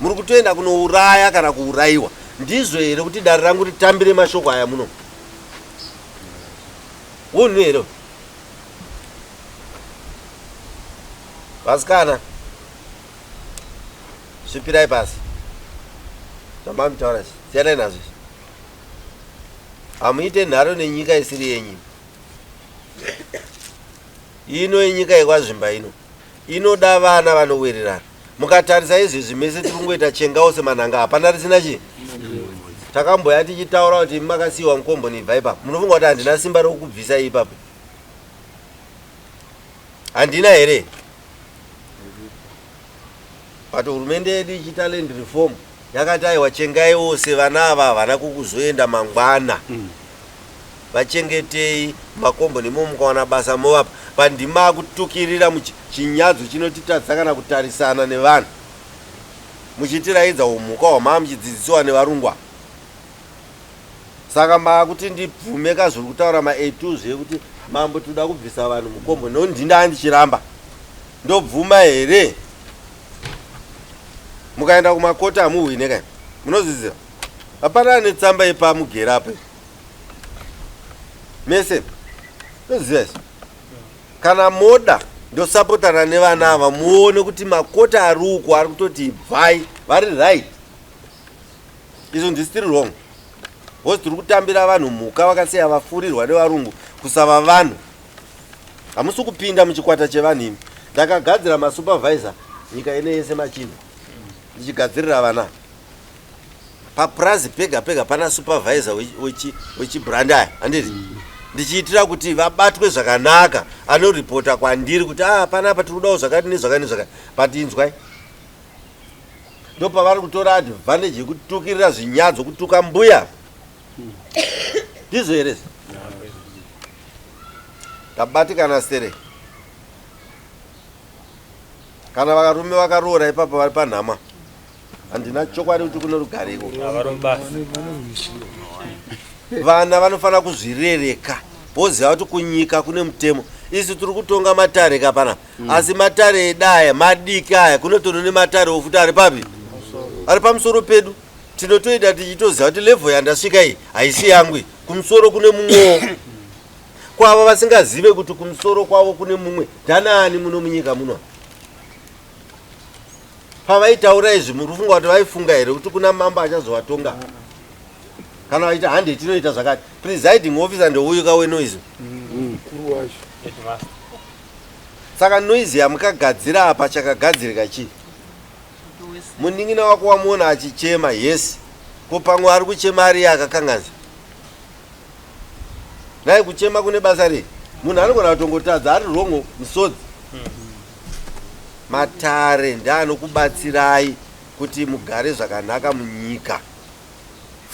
Muri kutoenda kunouraya kana kuurayiwa. Ndizvo here kuti dare rangu ritambire mashoko aya muno? Hunhu here? Vasikana, svipirai pasi. Zvamamitaura izvi, siyanai nazvo izvi. Hamuite nharo nenyika isiri yenyu. Ino inyika yekwaZvimba ino. Inoda vana vanowirirana. Mukatarisa izvezvi mese tiri kungoita chengawo semanhanga hapana risina chii. Takamboya tichitaura kuti imi makasiiwa mukomboni ibva ipapo. Munofunga kuti handina simba rekukubvisai ipapo? Handina here? But hurumende yedu ichiita land reform yakati aiwa chengai wose vana ava havana kukuzoenda mangwana. Vachengetei makomboni imomo mukawana basa movapa. But ndimi makutukirira chinyadzo chinotitadzisa kana kutarisana nevanhu. Muchitiraidza umhuka hwamaa muchidzidzisiwa nevarungu ava. Saka makuti ndibvume ka zviri kutaura ma A2 zviye kuti mambo tinoda kubvisa vanhu mukomboni no ndindaa ndichiramba. Ndobvuma here? Mukaenda kumakota hamuhwine kai. Munozviziva? Hapana ane tsamba yepamugera apa. Mese. Ndoziva izvi. Kana moda ndosapotana nevana ava muone kuti makota ari uko ari kutoti ibvai vari right. Izvo ndisitiri wrong. Because tiri kutambira vanhu mhuka vakasiya vafurirwa nevarungu kusava vanhu. Hamusi kupinda muchikwata chevanhu imi. Ndakagadzira masupervisor nyika ine yese machinda. Ndichigadzirira vana. Papurazi pega pega pana supervisor wechibrand aya handiti? Ndichiitira kuti vabatwe zvakanaka anoripota kwandiri kuti ah panapa tiri kudawo zvakati nezvakati nezvakati. But inzwai. Ndopavari kutora advantage yekutukirira zvinyadzo kutuka mbuya. Ndizvo here? Tabatikana sere. Kana vakarume vakaroora ipapo vari panhama. Handina chokwadi kuti kune rugare ikoko. Vana vanofanira kuzvirereka voziva kuti kunyika kune mutemo. Isu tiri kutonga matare ka panapa. Asi matare edu aya madiki aya kunotono nematare ofuti ari papi? Ari pamusoro pedu. Tinotoita tichitoziva kuti level yandasvika iyi haisi yangu iyi. Kumusoro kune mumwewo. Kwava vasingazive kuti kumusoro kwavo kune mumwe ndanaani muno munyika muno. Pavaitaura izvi muri kufunga kuti vaifunga here kuti kuna mambo achazovatonga? Kana vaita hande tinoita zvakati. Presiding officer ndouyu ka wenoise. Mukuru wacho. Saka noise yamukagadzira apa chakagadzirika chii? Munin'ina wako wamuona achichema yes. Ko pamwe ari kuchema ari iye akakanganisa. Nhai kuchema kune basa rei? Munhu anogona kutongotadza ari wrong misodzi. Matare ndeanokubatsirai kuti mugare zvakanaka munyika.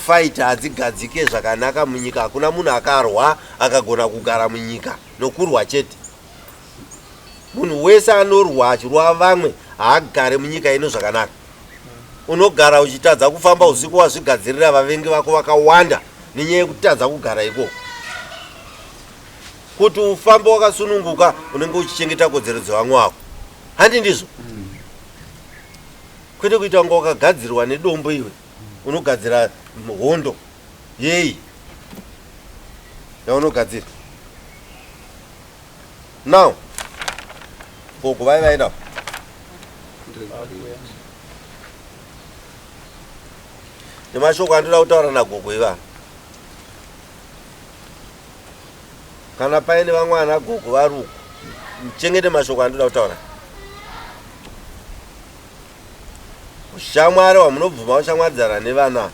Fight hadzigadzike zvakanaka munyika. Hakuna munhu akarwa akagona kugara munyika nokurwa chete. Munhu wese anorwa achirwa vamwe haagare munyika ino zvakanaka. Unogara uchitadza kufamba usiku wazvigadzirira vavengi vako vakawanda nenyaya yekutadza kugara ikoko. Kuti ufambe wakasununguka unenge uchichengeta kodzero dzevamwe vako. Handi ndizvo? Kwete kuita kunge wakagadzirwa nedombo iwe. Unogadzira hondo yei yaunogadzira. Now, gogo vai vaenda. Nemashoko andinoda kutaura nagogo ivava. Kana paine vamwe ana gogo vari uko, muchengete mashoko andinoda kutaura. Ushamwari hwamunobvuma kushamwaridzana nevana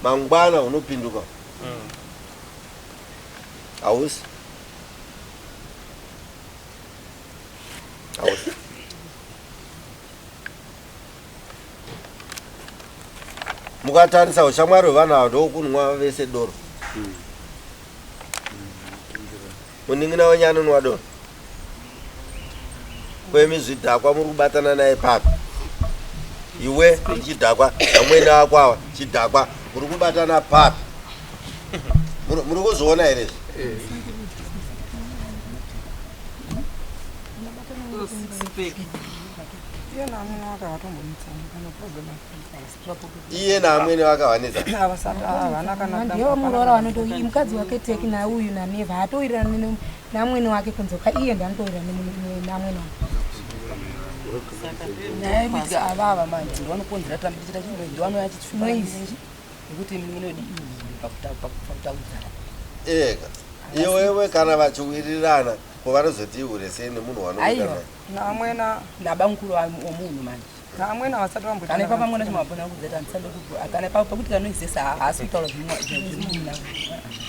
mangwana hunopinduka. Hausi. Hausi. Mukatarisa ushamwari hwevana ava ndokunwa vese doro. Munin'ina wenyu anonwa doro? Kwemi zvidhakwa muri kubatana naye papi? Iwe chidhakwa, amwene ako awa chidhakwa, muri kubatana papi? Muri kuzviona here izvi? Iye naamwene vakavanetsa. Ndiyo muroora vanoti mukadzi wake teki nauyu naneva haatowirirani namwene wake kunze kwa iye ndianotowirirana namwene wake. Nyaya yekuitika avava manje ndovanokonzera tambe tichita chinhu ndovanouya chitsvuka Noise. Nekuti minodi pakutaudzana. Ega iwewe kana vachiwirirana ko vanozoti ihure sei nemunhu Aiwa. wanowirirana? Naamwena nabankuru womunhu manje. Naamwena vasati vamboita. Kana ipapa mwana chimabona kudzeta handisande kubva kana ipapo pakuti kanoizesa haasi kutaura zvimuna.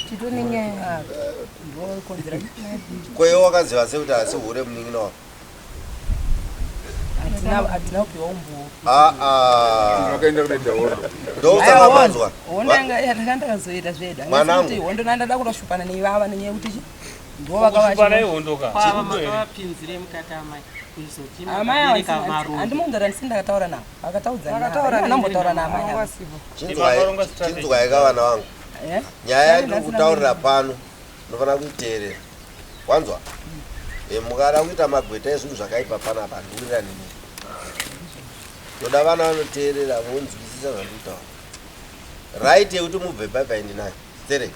Titone nyaya. Ndokonzera. Ko iwe wakaziva sei kuti hasi hure munin'ina wako? Hatina kupiwa umbowo. Aa, Vakaenda kunoita hondo. Ndokusaka manzwa. Hondo yanga yanga ndakazoita zveda. Mwanangu. Kuti hondo ndanda kutoshupana neivava nenyaya yekuti chi ndo Kushupana ihondo ka? Kwava makavapinzire mukati amai kuzoti Amai makabereka marombe. handimunzara ndisini ndakataura navo. Vakataudzana. Vakataura navo. Ndambotaura neni, naamai ava. Chinzwai ka vana vangu. Eh? Nyaya yandiri kutaurira pano unofanira kuiteerera, wanzwa? Mukada kuita magweta ezvinhu zvakaipa panapa handiwirirani nemi. Toda vana vanoteerera vonzwisisa zvandiri kutaura. Right yekuti mubve paipai ndinayo stereki.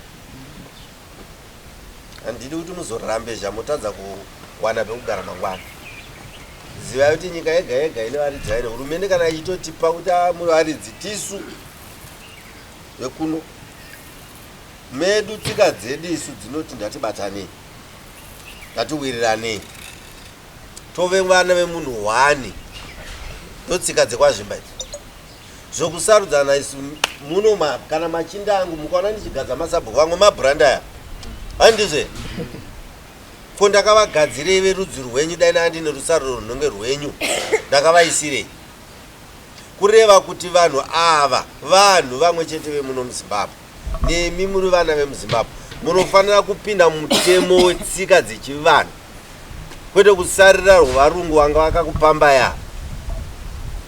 Handidi kuti muzorambe zvamotadza kuwana pekugara mangwana. Zivai kuti nyika yega yega ine varidzi vaine hurumende kana ichitotipa kuti "Ah, muri varidzi tisu vekuno medu tsika dzedu isu dzinoti ndatibatanei, ngatiwiriranei, tove vana vemunhu hwani. Ndotsika dzekwaZvimba idzi zvokusarudzana isu muno kana machinda angu mukaona ndichigadza masabhuku vamwe mabhuranda aya handizve ko ndakavagadzirei verudzi rwenyu? Dai naa ndine rusaruro runenge rwenyu ndakavaisirei? Kureva kuti vanhu ava vanhu vamwe chete vemuno muZimbabwe. Nemi muri vana vemuZimbabwe, munofanira kupinda mumutemo wetsika dzechivanhu, kwete kusarira rwevarungu vanga vakakupamba ya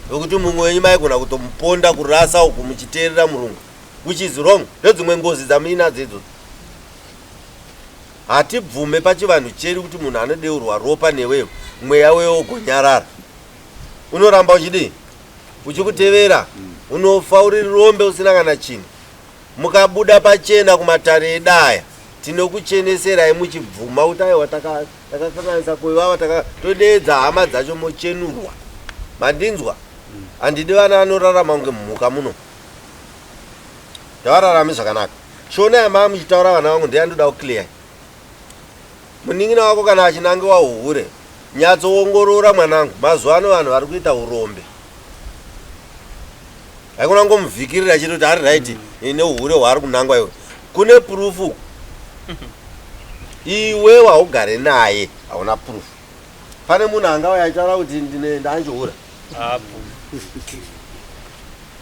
vekuti mumwe wenyu maigona kutomuponda kurasa uku muchiteerera murungu, which is wrong. Ndedzimwe ngozi dzamuinadzo idzodzo. Hatibvume pachivanhu chedu kuti munhu anodeurwa ropa newewo mweya wewo ugonyarara, unoramba uchidii? Uchikutevera. Unofa uri rombe usina kana chinhu. Mukabuda pachena kumatare edaya tinokucheneserai muchibvuma kuti aiwa takakanganisa kuivava todeedza hama dzacho mochenurwa. Mandinzwa? Handidi vana vanorarama kunge mhuka muno, ndavararame zvakanaka. Shona yamaa muchitaura vana vangu ndeyandoda kuclear. Munin'ina wako kana achinangiwa uhure, nyatsoongorora mwanangu. Mazuva ano vanhu vari kuita urombe, haikona ngomuvhikirira chete kuti ari right neuhure hwaari kunangwa. Iwe kune proof? Iwe waugare naye hauna proof. Pane munhu angauya achitaura kuti ndine ndanchihura? Apo.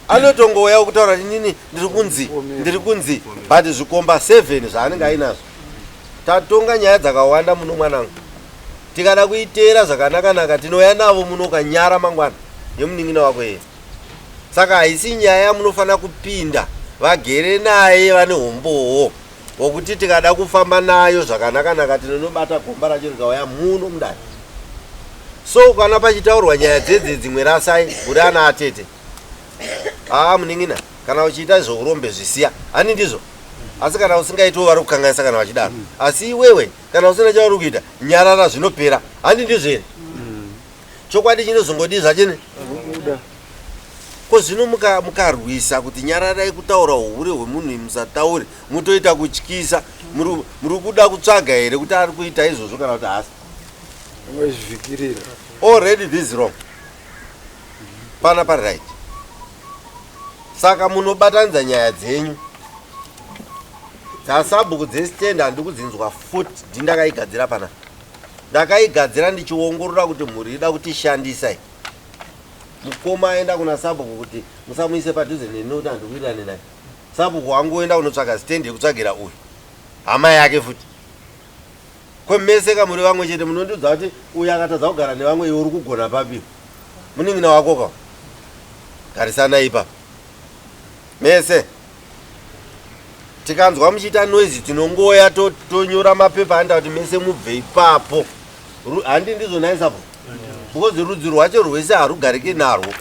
Anotongouya kutaura kuti nini ndiri kunzi but zvikomba 7 zvaanenge ainazvo. Tatonga nyaya dzakawanda muno mwanangu. Tikada kuiteera zvakanaka-naka tinouya navo muno ukanyara mangwana yemunin'ina wako iye. Saka haisi nyaya yamunofanira kupinda. Vagere naye vane umbowo wokuti tikada kufamba nayo zvakanaka-naka tinonobata gomba racho rikauya muno mudare. So kana pachitaurwa nyaya dzedze dzimwe rasai uri ana atete. Aa, munin'ina, kana uchiita zveurombe zvisiya, hani ndizvo? Asi kana usingaitiwo vari kukanganisa kana vachidaro. Asi iwewe kana usina chauri kuita nyarara, zvinopera, handi ndizvo here? Chokwadi chinozongodii zvachene ko zvino mukarwisa kuti nyararai kutaura uhure hwemunhu, musataure, mutoita kutyisa. Muri kuda kutsvaga here kuti ari kuita izvozvo kana kuti haasi? Vazvivhikirira. Already this is wrong, pana pari right. Saka munobatanidza nyaya dzenyu dzasabhuku dzestand. Handi kudzinzwa futi. Ndindakaigadzira pana, ndakaigadzira ndichiongorora kuti mhuri ida kutishandisa. Mukoma aenda kuna sabhuku kuti musamuise padhuze neni nekuti handikuwirirane naye. Sabhuku wangu oenda kunotsvaga stand yekutsvagira uyu hama yake futi. Kwemese kamuri vamwe chete munondiudza kuti uyu akatadza kugara nevamwe iwe uri kugona papi? Munin'ina wako ka garisana ipapo mese. Tikanzwa muchiita noise tinongoya tonyora mapepa anoita kuti mese mubve ipapo. Handi ndizvo nhai sabhuku? Because rudzi rwacho rwese harugariki narwo.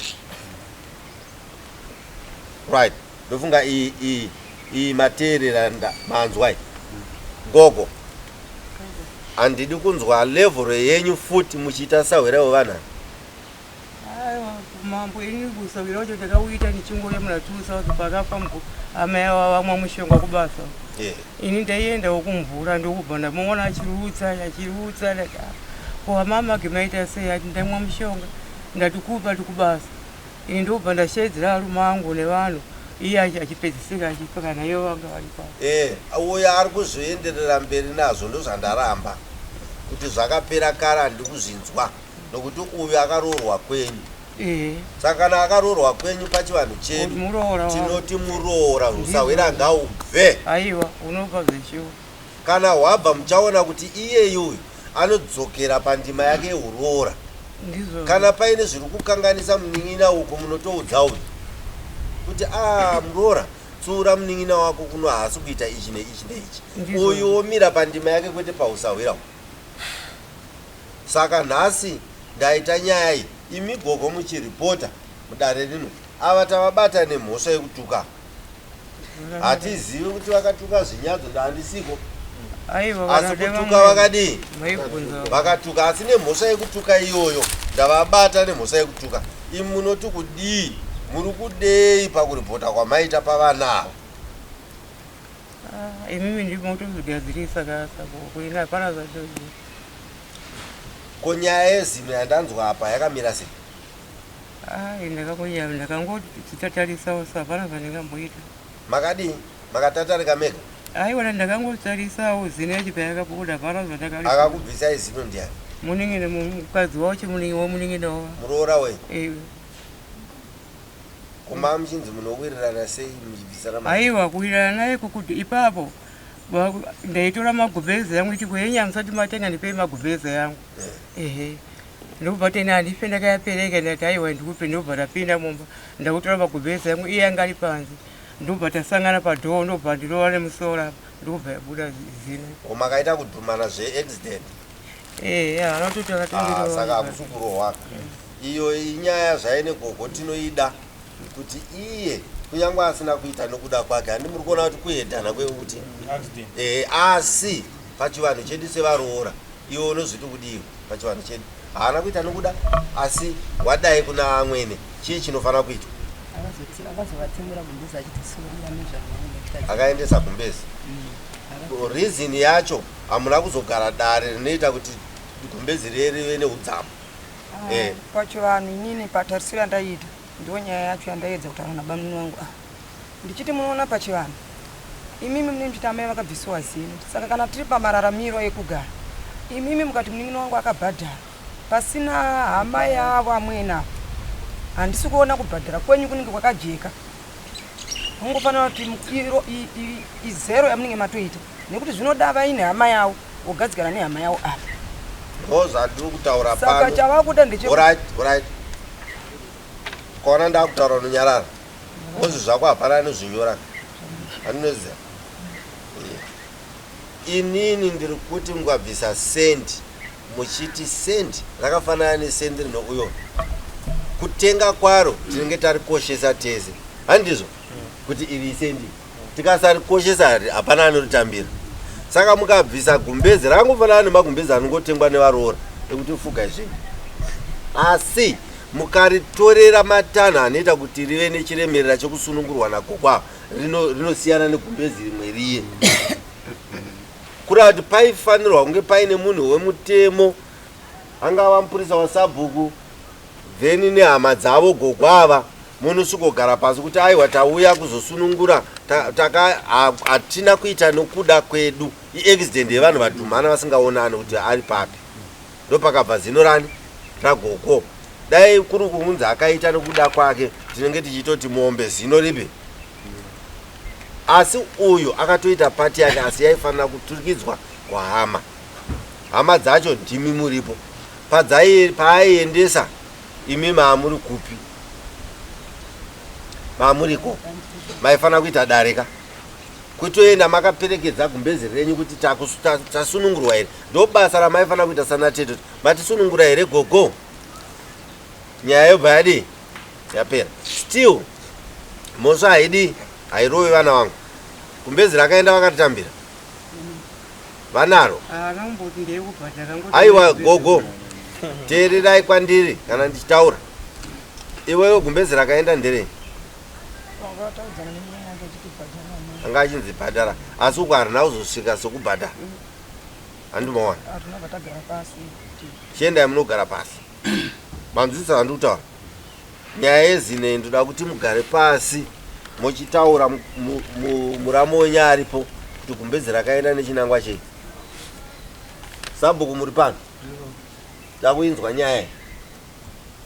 Right, ndofunga iyi iyi iyi mateerera manzwa iyi. Gogo, handidi kunzwa level yenyu futi muchiita sahwira wevanhu ava. Aiwa mambo, ini kusahwira wacho ndakauita ndichingouya muna 2000 pakafa amai ava vamwa mushonga kubasa. Ini ndaiendawo kumvura ndokubva ndamuona achirutsa achirutsa ndati "Ah, ko amama maita sei? Ati ndamwa mushonga. Ndati kupa tikubasa. Ini ndokubva ndashedzera arume angu nevanhu iye achipedzisira achifa kana ivo vanga vari pa. Uyo ari kuzoenderera mberi nazvo ndozvandaramba kuti zvakapera kare handidi kuzvinzwa nokuti uyu akaroorwa kwenyu. Saka kana akaroorwa kwenyu pachivanhu chedu Muroora wangu. tinoti muroora usahwira ngaubve. Aiwa unobva zveshuwa. Kana hwabva muchaona kuti iyeyu uyu anodzokera pandima yake yeuroora. Ndizvo. Kana paine zviri kukanganisa munin'ina uko munotoudza uyu kuti a muroora tsuura munin'ina wako kuno haasi kuita ichi neichi neichi. Ndizvo. Uyu womira pandima yake kwete pausahwira uhu. Saka nhasi ndaita nyaya iyi imi gogo muchiripota mudare rino ava tavabata nemhosva yekutuka. Hatizivi kuti vakatuka zvinyadzo ndaandisiko. Aiwa Asi vana kutuka vakadii? Maibvunza. Vakatuka asi nemhosva yekutuka iyoyo ndavabata nemhosva yekutuka. Imi munoti kudii? Muri kudei pakuripota kwamaita pavana ava? Ah, imimi ndimo kutozvigadzirisa ka sabhuku ini hapana zvatoziva. Ko nyaya yezino yandanzwa apa yakamira sei? Ah, ini ndakangonya ndakangotarisawo so hapana zvandingamboita. Makadii? Makatatarika mega? Aiwa ndakangotarisawo zino yacho payakabuda hapana zvandakari. Akakubvisai zino ndiani? Munin'ina mukadzi wacho munin'ina womunin'ina wa. Muroora wenyu? Eh. Kuma muchinzi munowirirana sei muchibvisana mari? Aiwa kuwirirana naye kukuti ipapo ndaitora magumbeze yangu ichi kuhenya musati matenga ndipei magumbeze yangu. Ehe. Ndobva tena handife ndakayapereka ndati aiwa ndikupe ndobva ndapinda mumba ndakutora magumbeze yangu iye anga ari panze ndobva tasangana padhoo ndobva ndirova nemusoro apa ndobva yabuda zino. Ko makaita kudhumana zveaccident? Ehe haana kutoti Ah, akatondirova. saka hakusi kurohwa. Iyo inyaya zvaine gogo tinoida kuti iye kunyange asina kuita nokuda kwake handi muri kuona kuti kuedhana kwekuti asi pachivanhu chedu sevaroora iwe unozviti kudiwa pachivanhu chedu haana kuita nokuda asi wadai kuna amwene chii chinofanira kuitwa? Akazovatengera gumbezi achiti sorira nezvavanenge. Akaendesa gumbezi. Reason yacho hamuna kuzogara dare rinoita kuti gumbezi riye rive neudzamu. Pachivanhu inini patarisiro yandaiita ndiyo nyaya yacho yandaiedza kutaura nabamunini wangu ah. Ndichiti munoona pachivanhu imimi munenge muchiti amai vakabvisiwa zino saka kana tiri pamararamiro ekugara imimi mukati munin'ina wangu akabhadhara pasina hama yavo amwene avo handisi kuona kubhadhara kwenyu kunenge kwakajeka mungofanira kuti izero yamunenge matoita nekuti zvinoda vaine hama yavo wogadzikana nehama yavo apa. Ndo zvandiri kutaura Saka pano. chavakuda ndeche Alright, alright. Ukaona ndakutaura unonyarara. Ozvi zvako hapana anozvinyora. Anoziva. Inini ndiri kuti mukabvisa sendi muchiti sendi rakafanana nesendi rino uyo kutenga kwaro tinenge tarikoshesa tese handizvo kuti iri isendi tikasarikoshesa hapana anoritambira. Saka mukabvisa gumbezi rakangofanana nemagumbezi anongotengwa nevaroora ekuti fuga zvinhu asi mukaritorera matanho anoita kuti rive nechiremerera chekusunungurwa nagogo rinosiyana negumbezi rimwe riye kureva kuti paifanirwa kunge paine munhu wemutemo angava mupurisa wasabhuku then nehama dzavo gogo ava munosvikogara pasi kuti aiwa tauya kuzosunungura hatina kuita nokuda kwedu iaccident yevanhu vadhumana vasingaonani kuti ari papi ndopakabva zino rani ragogo dai kuri kunzi akaita nokuda kwake tinenge tichitoti mombe zino ripi. Asi uyu akatoita pati yake asi yaifanira kuturikidzwa kwahama. Hama dzacho ndimi muripo. Padzai paaiendesa imi maamuri kupi? Maamuriko. Maifanira kuita dare ka? Kutoenda makaperekedza gumbezi renyu kuti tasunungurwa here? Ndobasa ramaifanira kuita sana tete. Matisunungura here gogo? Nyaya yobva yadii? Yapera. Still mhosva haidi hairovi vana vangu. Gumbezi rakaenda vakaritambira. Vanaro. Aiwa gogo. Teererai kwandiri kana ndichitaura. Iwewe gumbezi rakaenda nderei? Anga achinzi bhadhara asi uko harina kuzosvika sekubhadhara. Handimaona. Chiendai munogara pasi. Manzwisisa zvandiri kutaura? Nyaya yezino iyi ndoda kuti mugare pasi mochitaura muramu wenyu aripo kuti gumbezi rakaenda nechinangwa chei. Sabhuku muri pano? Takuinzwa nyaya iyi.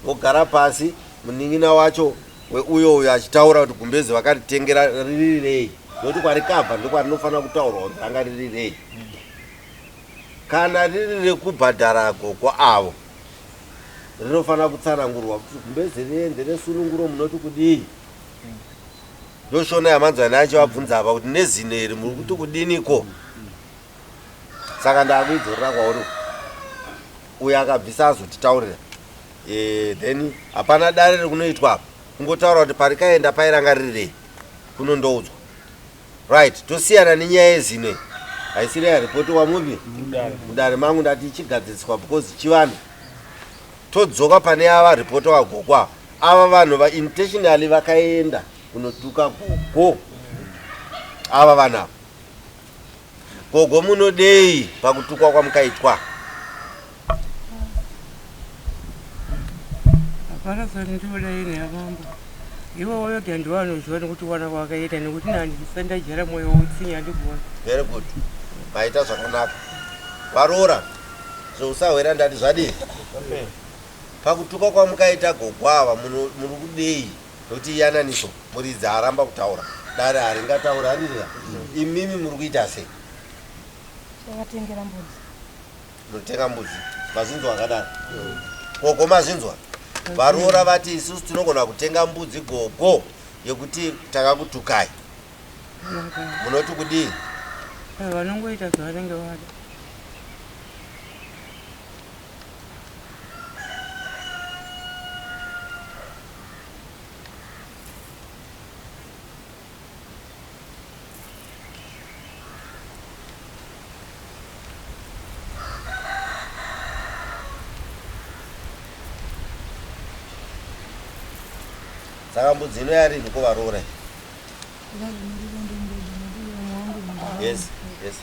Vogara pasi munin'ina wacho weuyo uyo achitaura kuti gumbezi vakaritengera riri rei nokuti kwarikabva ndokwarinofanira kutaurwa kuti ranga riri rei. Kana riri rekubhadhara gogo avo rinofanira kutsanangurwa kuti gumbezi riende resununguro munoti kudii. Ndoshona yamanzwa naye achivabvunza apa kuti nezino iri muri kuti kudiniko. Saka ndakuidzorera kwauri uyo akabvisa azotitaurira. E, then hapana dare rikunoitwa apa kungotaura kuti parikaenda pairangarirei kunondoudzwa. Right, tosiyana nenyaya yezino iyi. Haisiri yaripotiwa mupi? Mudare mangu ndati ichigadziriswa because chivanhu. Todzoka pane ava ripotiwa gogo ava. Ava vanhu va intentionally vakaenda kunotuka gogo. Ava vanhu ava. Gogo munodei pakutukwa kwamukaitwa? Hapana zvandinoda ini amambo. Ivo voga ndivo vanoziva nekuti wana kwakaita nekuti nani ndisandajara mwoyo woutsinya handigoni. Very good. Maita zvakanaka. Varoora zveusahwera ndati zvadii? Pakutuka kwamukaita gogo ava muri kudei? Nokuti iyananiso muridzi aramba kutaura. Dare haringataura handiti? Imimi muri kuita sei? Tovatengera mbudzi. Munotenga mbudzi. Mazvinzwa akadaro. Gogo mazvinzwa. Varoora vati isusu tinogona kutenga mbudzi gogo yekuti takakutukai. Munoti kudii? Vanongoita zvavanenge vada. Saka mbudzi ino yarini ko varoora? Yes, yes.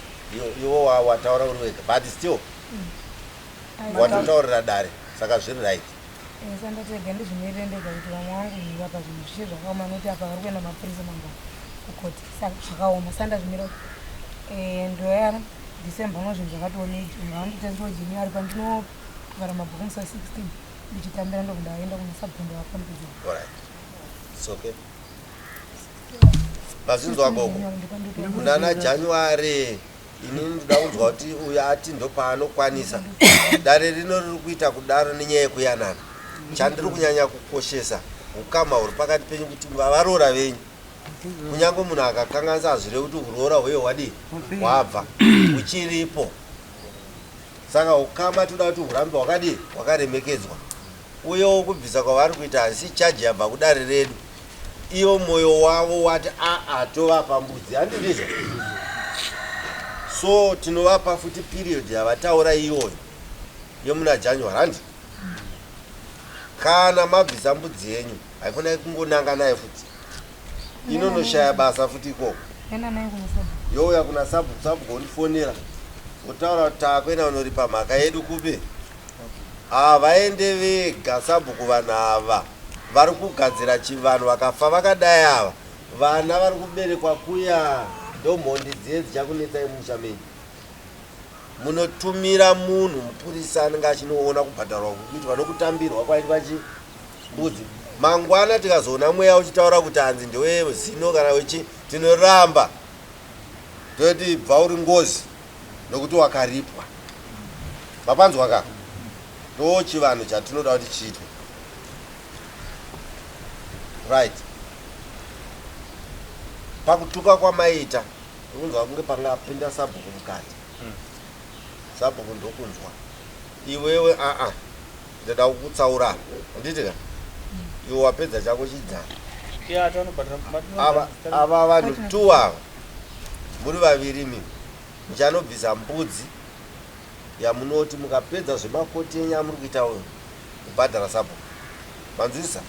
Iwo wataura uri wega but still watotaurira dare saka zviri right. Sandatega ndizvimirire ndega kuti vamwe vangu apa zvinhu zvishe zvakaoma nokuti apa vari kuenda mapurisa mangwana kukoti saka zvakaoma sandazvimira eh, ndoya December uno zvinhu zvakatoomei vanditeswa January pandinovhara mabhuku musi wa 16 ndichitambira ndobva ndaenda kuna sabhuku ndovapa mbudzi. Alright. It's okay. Mazvinzwa gogo. Kunana January inini ndoda kunzwa kuti uyo ati ndopaanokwanisa. Dare rino riri kuita kudaro nenyaya yekuyanana. Chandiri kunyanya kukoshesa ukama huri pakati penyu kuti varoora venyu kunyange munhu akakanganisa hazvirevi kuti huroora huye hwadii hwabva huchiripo. Saka ukama toda kuti hurambe hwakadii hwakaremekedzwa. Uyewo kubvisa kwavari kuita haisi charge yabva kudare redu. Ivo moyo wavo wati aa tovapa mbudzi handindizvo? So tinovapa futi period yavataura iyoyo yemuna January handi? Kana mabvisa mbudzi yenyu haikonai kungonanga nayo futi inonoshaya basa futi ikoko. Youya kuna sabhuku, sabhuku ondifonera votaura kuti takuenda kunoripa mhaka yedu kupi? Havaende vega sabhuku vanhu ava vari kugadzira chivanhu vakafa vakadai ava vana vari kuberekwa kuya ndomhondi dziye dzichakunetsai mumusha menyu munotumira munhu mupurisa anenge achinoona kubhadharwa kukuitwa nokutambirwa kwaitwa chi mbudzi mangwana tikazoona mweya uchitaura kuti hanzi ndewe zino kana wechi Tinoramba toti bva uri ngozi nokuti wakaripwa. Mapanzwa ka? Ndo chivanhu chatinoda kuti chiitwe. Right. Pakutuka kwamaita ndikunzwa kunge pangapinda sabhuku mukati. Sabhuku ndokunzwa. Iwewe aa ndoda kukutsaura handiti ka? Iwe wapedza chako chidzana. Ava ava vanhu two ava muri vaviri mimi muchanobvisa mbudzi yamunoti mukapedza zvemakoti enyu amuri kuita uyo kubhadhara sabhuku. Manzwisisa?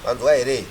Manzwa here?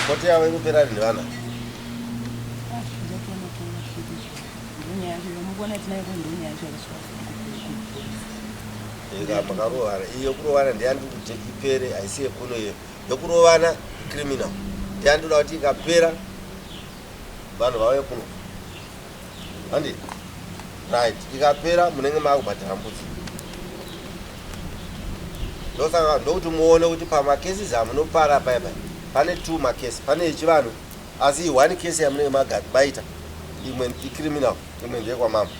Koti yavo inopera rini vana? Ika makarovana iyo kurovana ndiyandi kuti ipere haisi yekuno iyo yokurovana criminal ndiyandinoda kuti ikapera vanhu vauye kuno handi right ikapera munenge makubhadhara mbudzi ndosaka ndokuti muone kuti pamakesi amunopara paya paya pane two makesi pane yechivanhu asi one case yamunenge maita imwe icriminal imwe ndeyekwamambo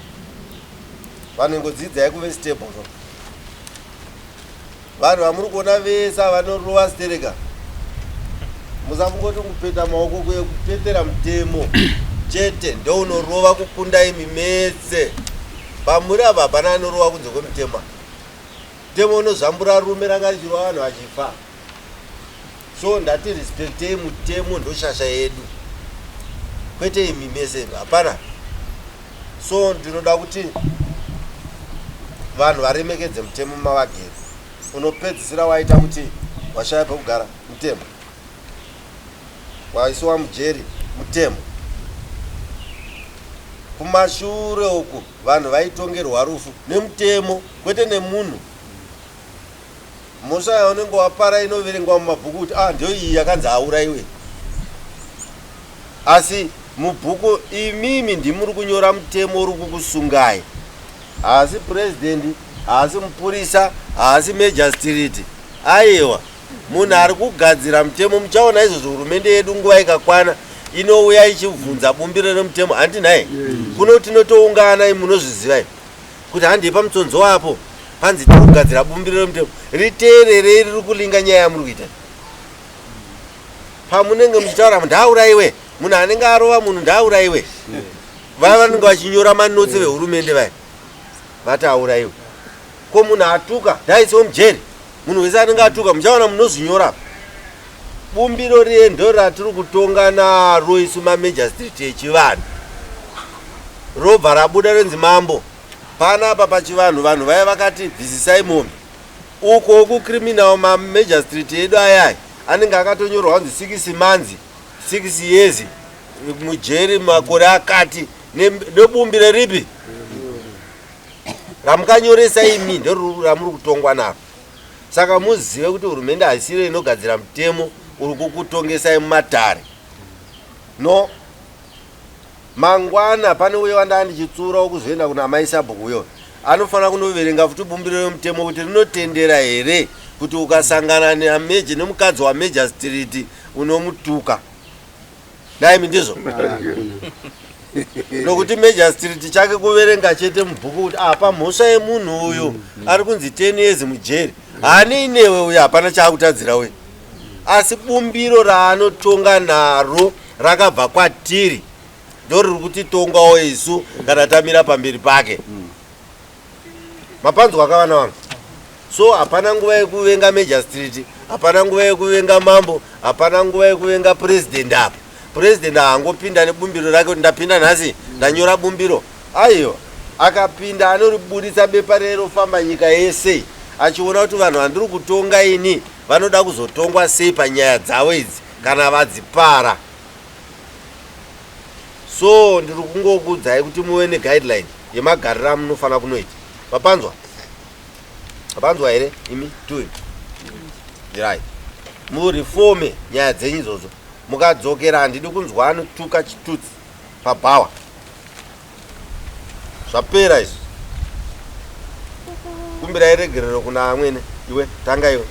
vanhu ingodzidzai kuve stable so vanhu vamuri kuona vese vanorova stereka musafungoti kupeta maoko kuye kupetera mutemo chete ndounorova kukunda imi mese pamuri apa hapana anorova kunze kwemutemo mutemo unozvambura rume ranga richirova vanhu vachifa so ndati respectei mutemo ndoshasha yedu kwete imi mese hapana so ndinoda kuti vanhu varemekedze mutemo mavagere unopedzisira waita kuti washaya pekugara mutemo waisiwa mujeri mutemo kumashure uku vanhu vaitongerwa rufu nemutemo kwete nemunhu mhosva yaunenge wapara inoverengwa mumabhuku kuti ah ndiyo iyi yakanzi auraiwe asi mubhuku imimi ndimuri kunyora mutemo uri kukusungai haasi purezidendi haasi mupurisa haasi majastreet aiwa munhu ari kugadzira mutemo muchaona izvozvo hurumende yedu nguva ikakwana inouya ichibvunza bumbiro remutemo handi nhai kuno tinotoungana munozviziva imi kuti handei pamutsonzo apo panzi tiri kugadzira bumbiro remutemo riteererei riri kulinga nyaya yamuri kuita pamunenge muchitaura ndaauraiwe munhu anenge arova munhu ndaauraiwe vaya vanenge vachinyora manotsi vehurumende vaya vati auraiwe ko munhu atuka ndaaisiwe mujeri munhu wese anenge atuka muchaona munozvinyora bumbiro riye ndo ratiri kutonga naro isu mamejastreet echivanhu robva rabuda ronzi mambo panapa pachivanhu vanhu vaya vakati bvisisai mombe uko kucriminal mamejastreet edu ayaya anenge akatonyorwa kunzi sikisi manzi 6 years mujeri makore akati nebumbiro ripi ramukanyoresa imi ndoramuri kutongwa naro saka muzive kuti hurumende haisiro inogadzira mutemo uri kukutongesai mumatare no mangwana pane uye wandaa ndichitsura wokuzoenda kuna mai sabhuku uyo anofanira kunoverenga futi bumbiro remutemo kuti rinotendera here kuti ukasangana nameje nemukadzi wamajor street unomutuka naimi ndizvo nokuti major street chake kuverenga chete mubhuku kuti apa mhosva yemunhu uyu ari kunzi 10 years mujeri haanei newe uyu hapana chaakutadzira uyu asi bumbiro raanotonga naro rakabva kwatiri ndoriri kutitongawo isu kana tamira pamberi pake mapanzwa akavana vangu so hapana nguva yekuvenga major street Hapana nguva yekuvenga mambo, hapana nguva yekuvenga president apa. President haangopinda nebumbiro rake kuti ndapinda nhasi, ndanyora bumbiro. Aiwa, akapinda anoriburitsa bepa rerofamba nyika yese achiona kuti vanhu vandiri kutonga ini vanoda kuzotongwa sei panyaya dzavo idzi kana vadzipara. So ndiri kungokuudzai kuti muve neguideline yemagariro amunofanira kunoita. Mapanzwa? Mapanzwa here imi two? Right. Mureforme nyaya dzenyu idzodzo. Mukadzokera handidi kunzwa anotuka chitutsi pabhawa. Zvapera izvi. Kumbirai regerero kuna amwene. Iwe tanga iwe.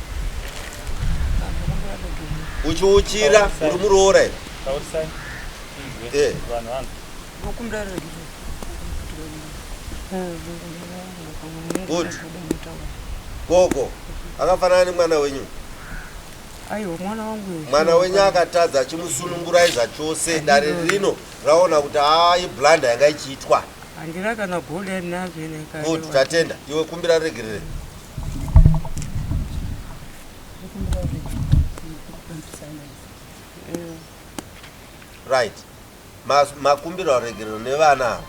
Uchiuchira uri muroora iwe. Taurisai. Eh. Vanhu vanhu. Ndokumbira regerero. Good. Gogo akafanana nemwana wenyu. Aiwa, mwana wangu. Mwana wenyu akatadza, achimusunungurai zvachose. Dare rino raona kuti haa, iblunder yanga ichiitwa. Handina kana godo nazvo. Good, tatenda. Iwe kumbira regerere. Ndokumbira regerero. Right. Makumbirwa regerero nevana ava,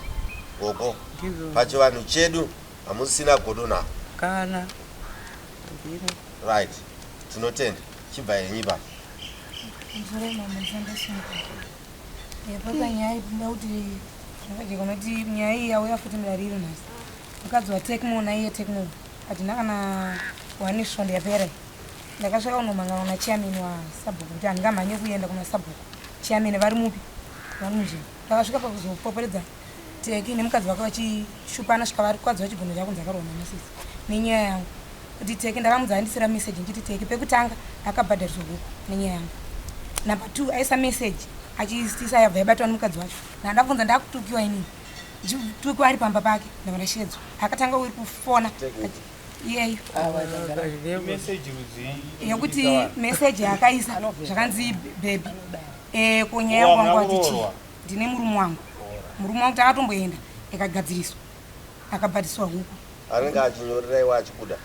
gogo. Ndizvo. Pachivanhu chedu hamusina godo navo. Kana handina. Right, tinotenda. Chibva henyu pa. Musoro mama ndisandashinga. Papa nyaya iyi ndinoda kuti zvakajeka kunoti nyaya iyi yauya futi mudariro nhasi. Mukadzi waTekmo naiye Tekmo hatina kana wani svondo yapera iyi. Ndakasvika kunomhangana kuna chairman wasabhuku kuti handingamhanye kuenda kuna sabhuku. Chairman vari mupi? Vari munzvimbo. Ndakasvika pakuzopoperedza Teki nemukadzi wake vachishupana svika vari kukadzi vachigono chakunzi akarohwa namasisi nenyaya yangu. Kuti Teki ndakamudza andisira message ndichiti Teki pekutanga akabhadhariswa huku nenyaya yangu. Number 2 aisa message achiisisa yabva yabatwa nemukadzi wacho. Ndandabvunza ndakutukiwa inini. Ndichitukiwa ari pamba pake ndabva ndashedzwa. Akatanga uri kufona iyeyo. Message rudzii? Yekuti message yaakaisa zvakanzi baby. Ko nyaya yangu wangu wati chii? Ndine murume wangu. Murume wangu takatomboenda ikagadziriswa. Akabhadhariswa huku. Anenge achinyorera iwe achikuda.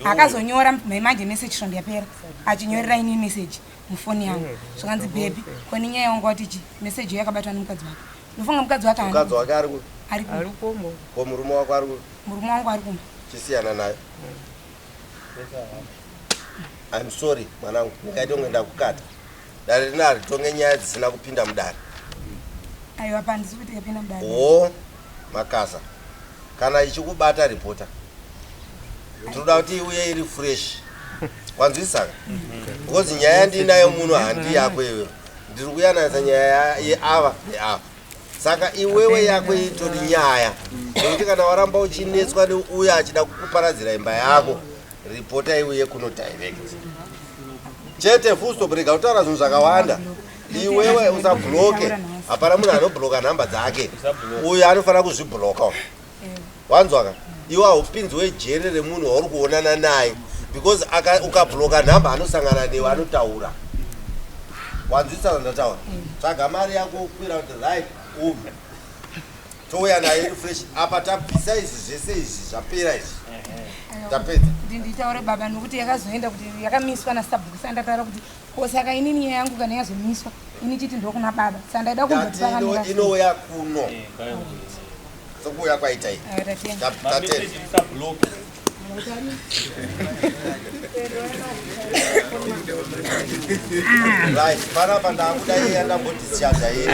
Akazonyora manje message svondo yapera. Achinyorera ini message mufoni yangu. Zvakanzi baby, ko ni nyaya yangu wati chii? Message yakabatwa nemukadzi wake. Ndofunga mukadzi wake Mukadzi wake ari ku? Ari ku. Ari kumba. Ko murume wako ari ku? Murume wangu ari kumba. Chisiyana naye. I'm sorry mwanangu, ndingaite kunge ndakukata. Dare rino haritonge nyaya dzisina kupinda mudare. Aiwa, pandisi kuti yapinda mudare. Wo makasa. Kana ichikubata reporter. Tinoda kuti iuye iri fresh. Wanzwisisa? Because nyaya yandinayo muno handi yako iwewe. Ndiri kuyananisa nyaya yeava neava. Saka iwewe yako itori nyaya. Nekuti kana waramba uchinetswa neuya achida kukuparadzira imba yako, ripota iuye kuno direct. Chete, full stop. Rega kutaura zvinhu zvakawanda. Iwewe usabloke. Hapana munhu anobloka nhamba dzake. Uyu anofanira kuzvibloka. Wanzwa ka? Iwe haupinzwe jere remunhu wauri kuonana naye because ukabloka nhamba anosangana newe anotaura. Wanzwisisa zvandataura? Tsvaga mari yako ukwira kuti right ubve. Touya naye iri fresh. Apa tabvisa izvi zvese izvi zvapera izvi. Tapedza. Kuti nditaure baba nokuti yakazoenda kuti yakamiswa nasabhuku saka ndataura kuti ko saka inini nyaya yangu kana yazomiswa ini chiti ndokuna baba saka ndaida Ndati kumbotipakamira inouya kuno. Sokuuya kwaita iyi. Ayo, tatenda. Tatenda. Right, panapa ndakuda iye yandambodischarge iye.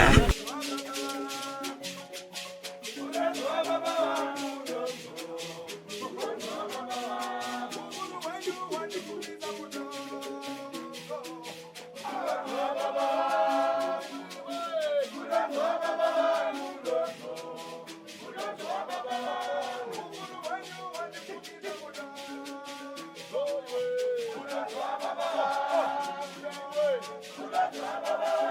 Baba.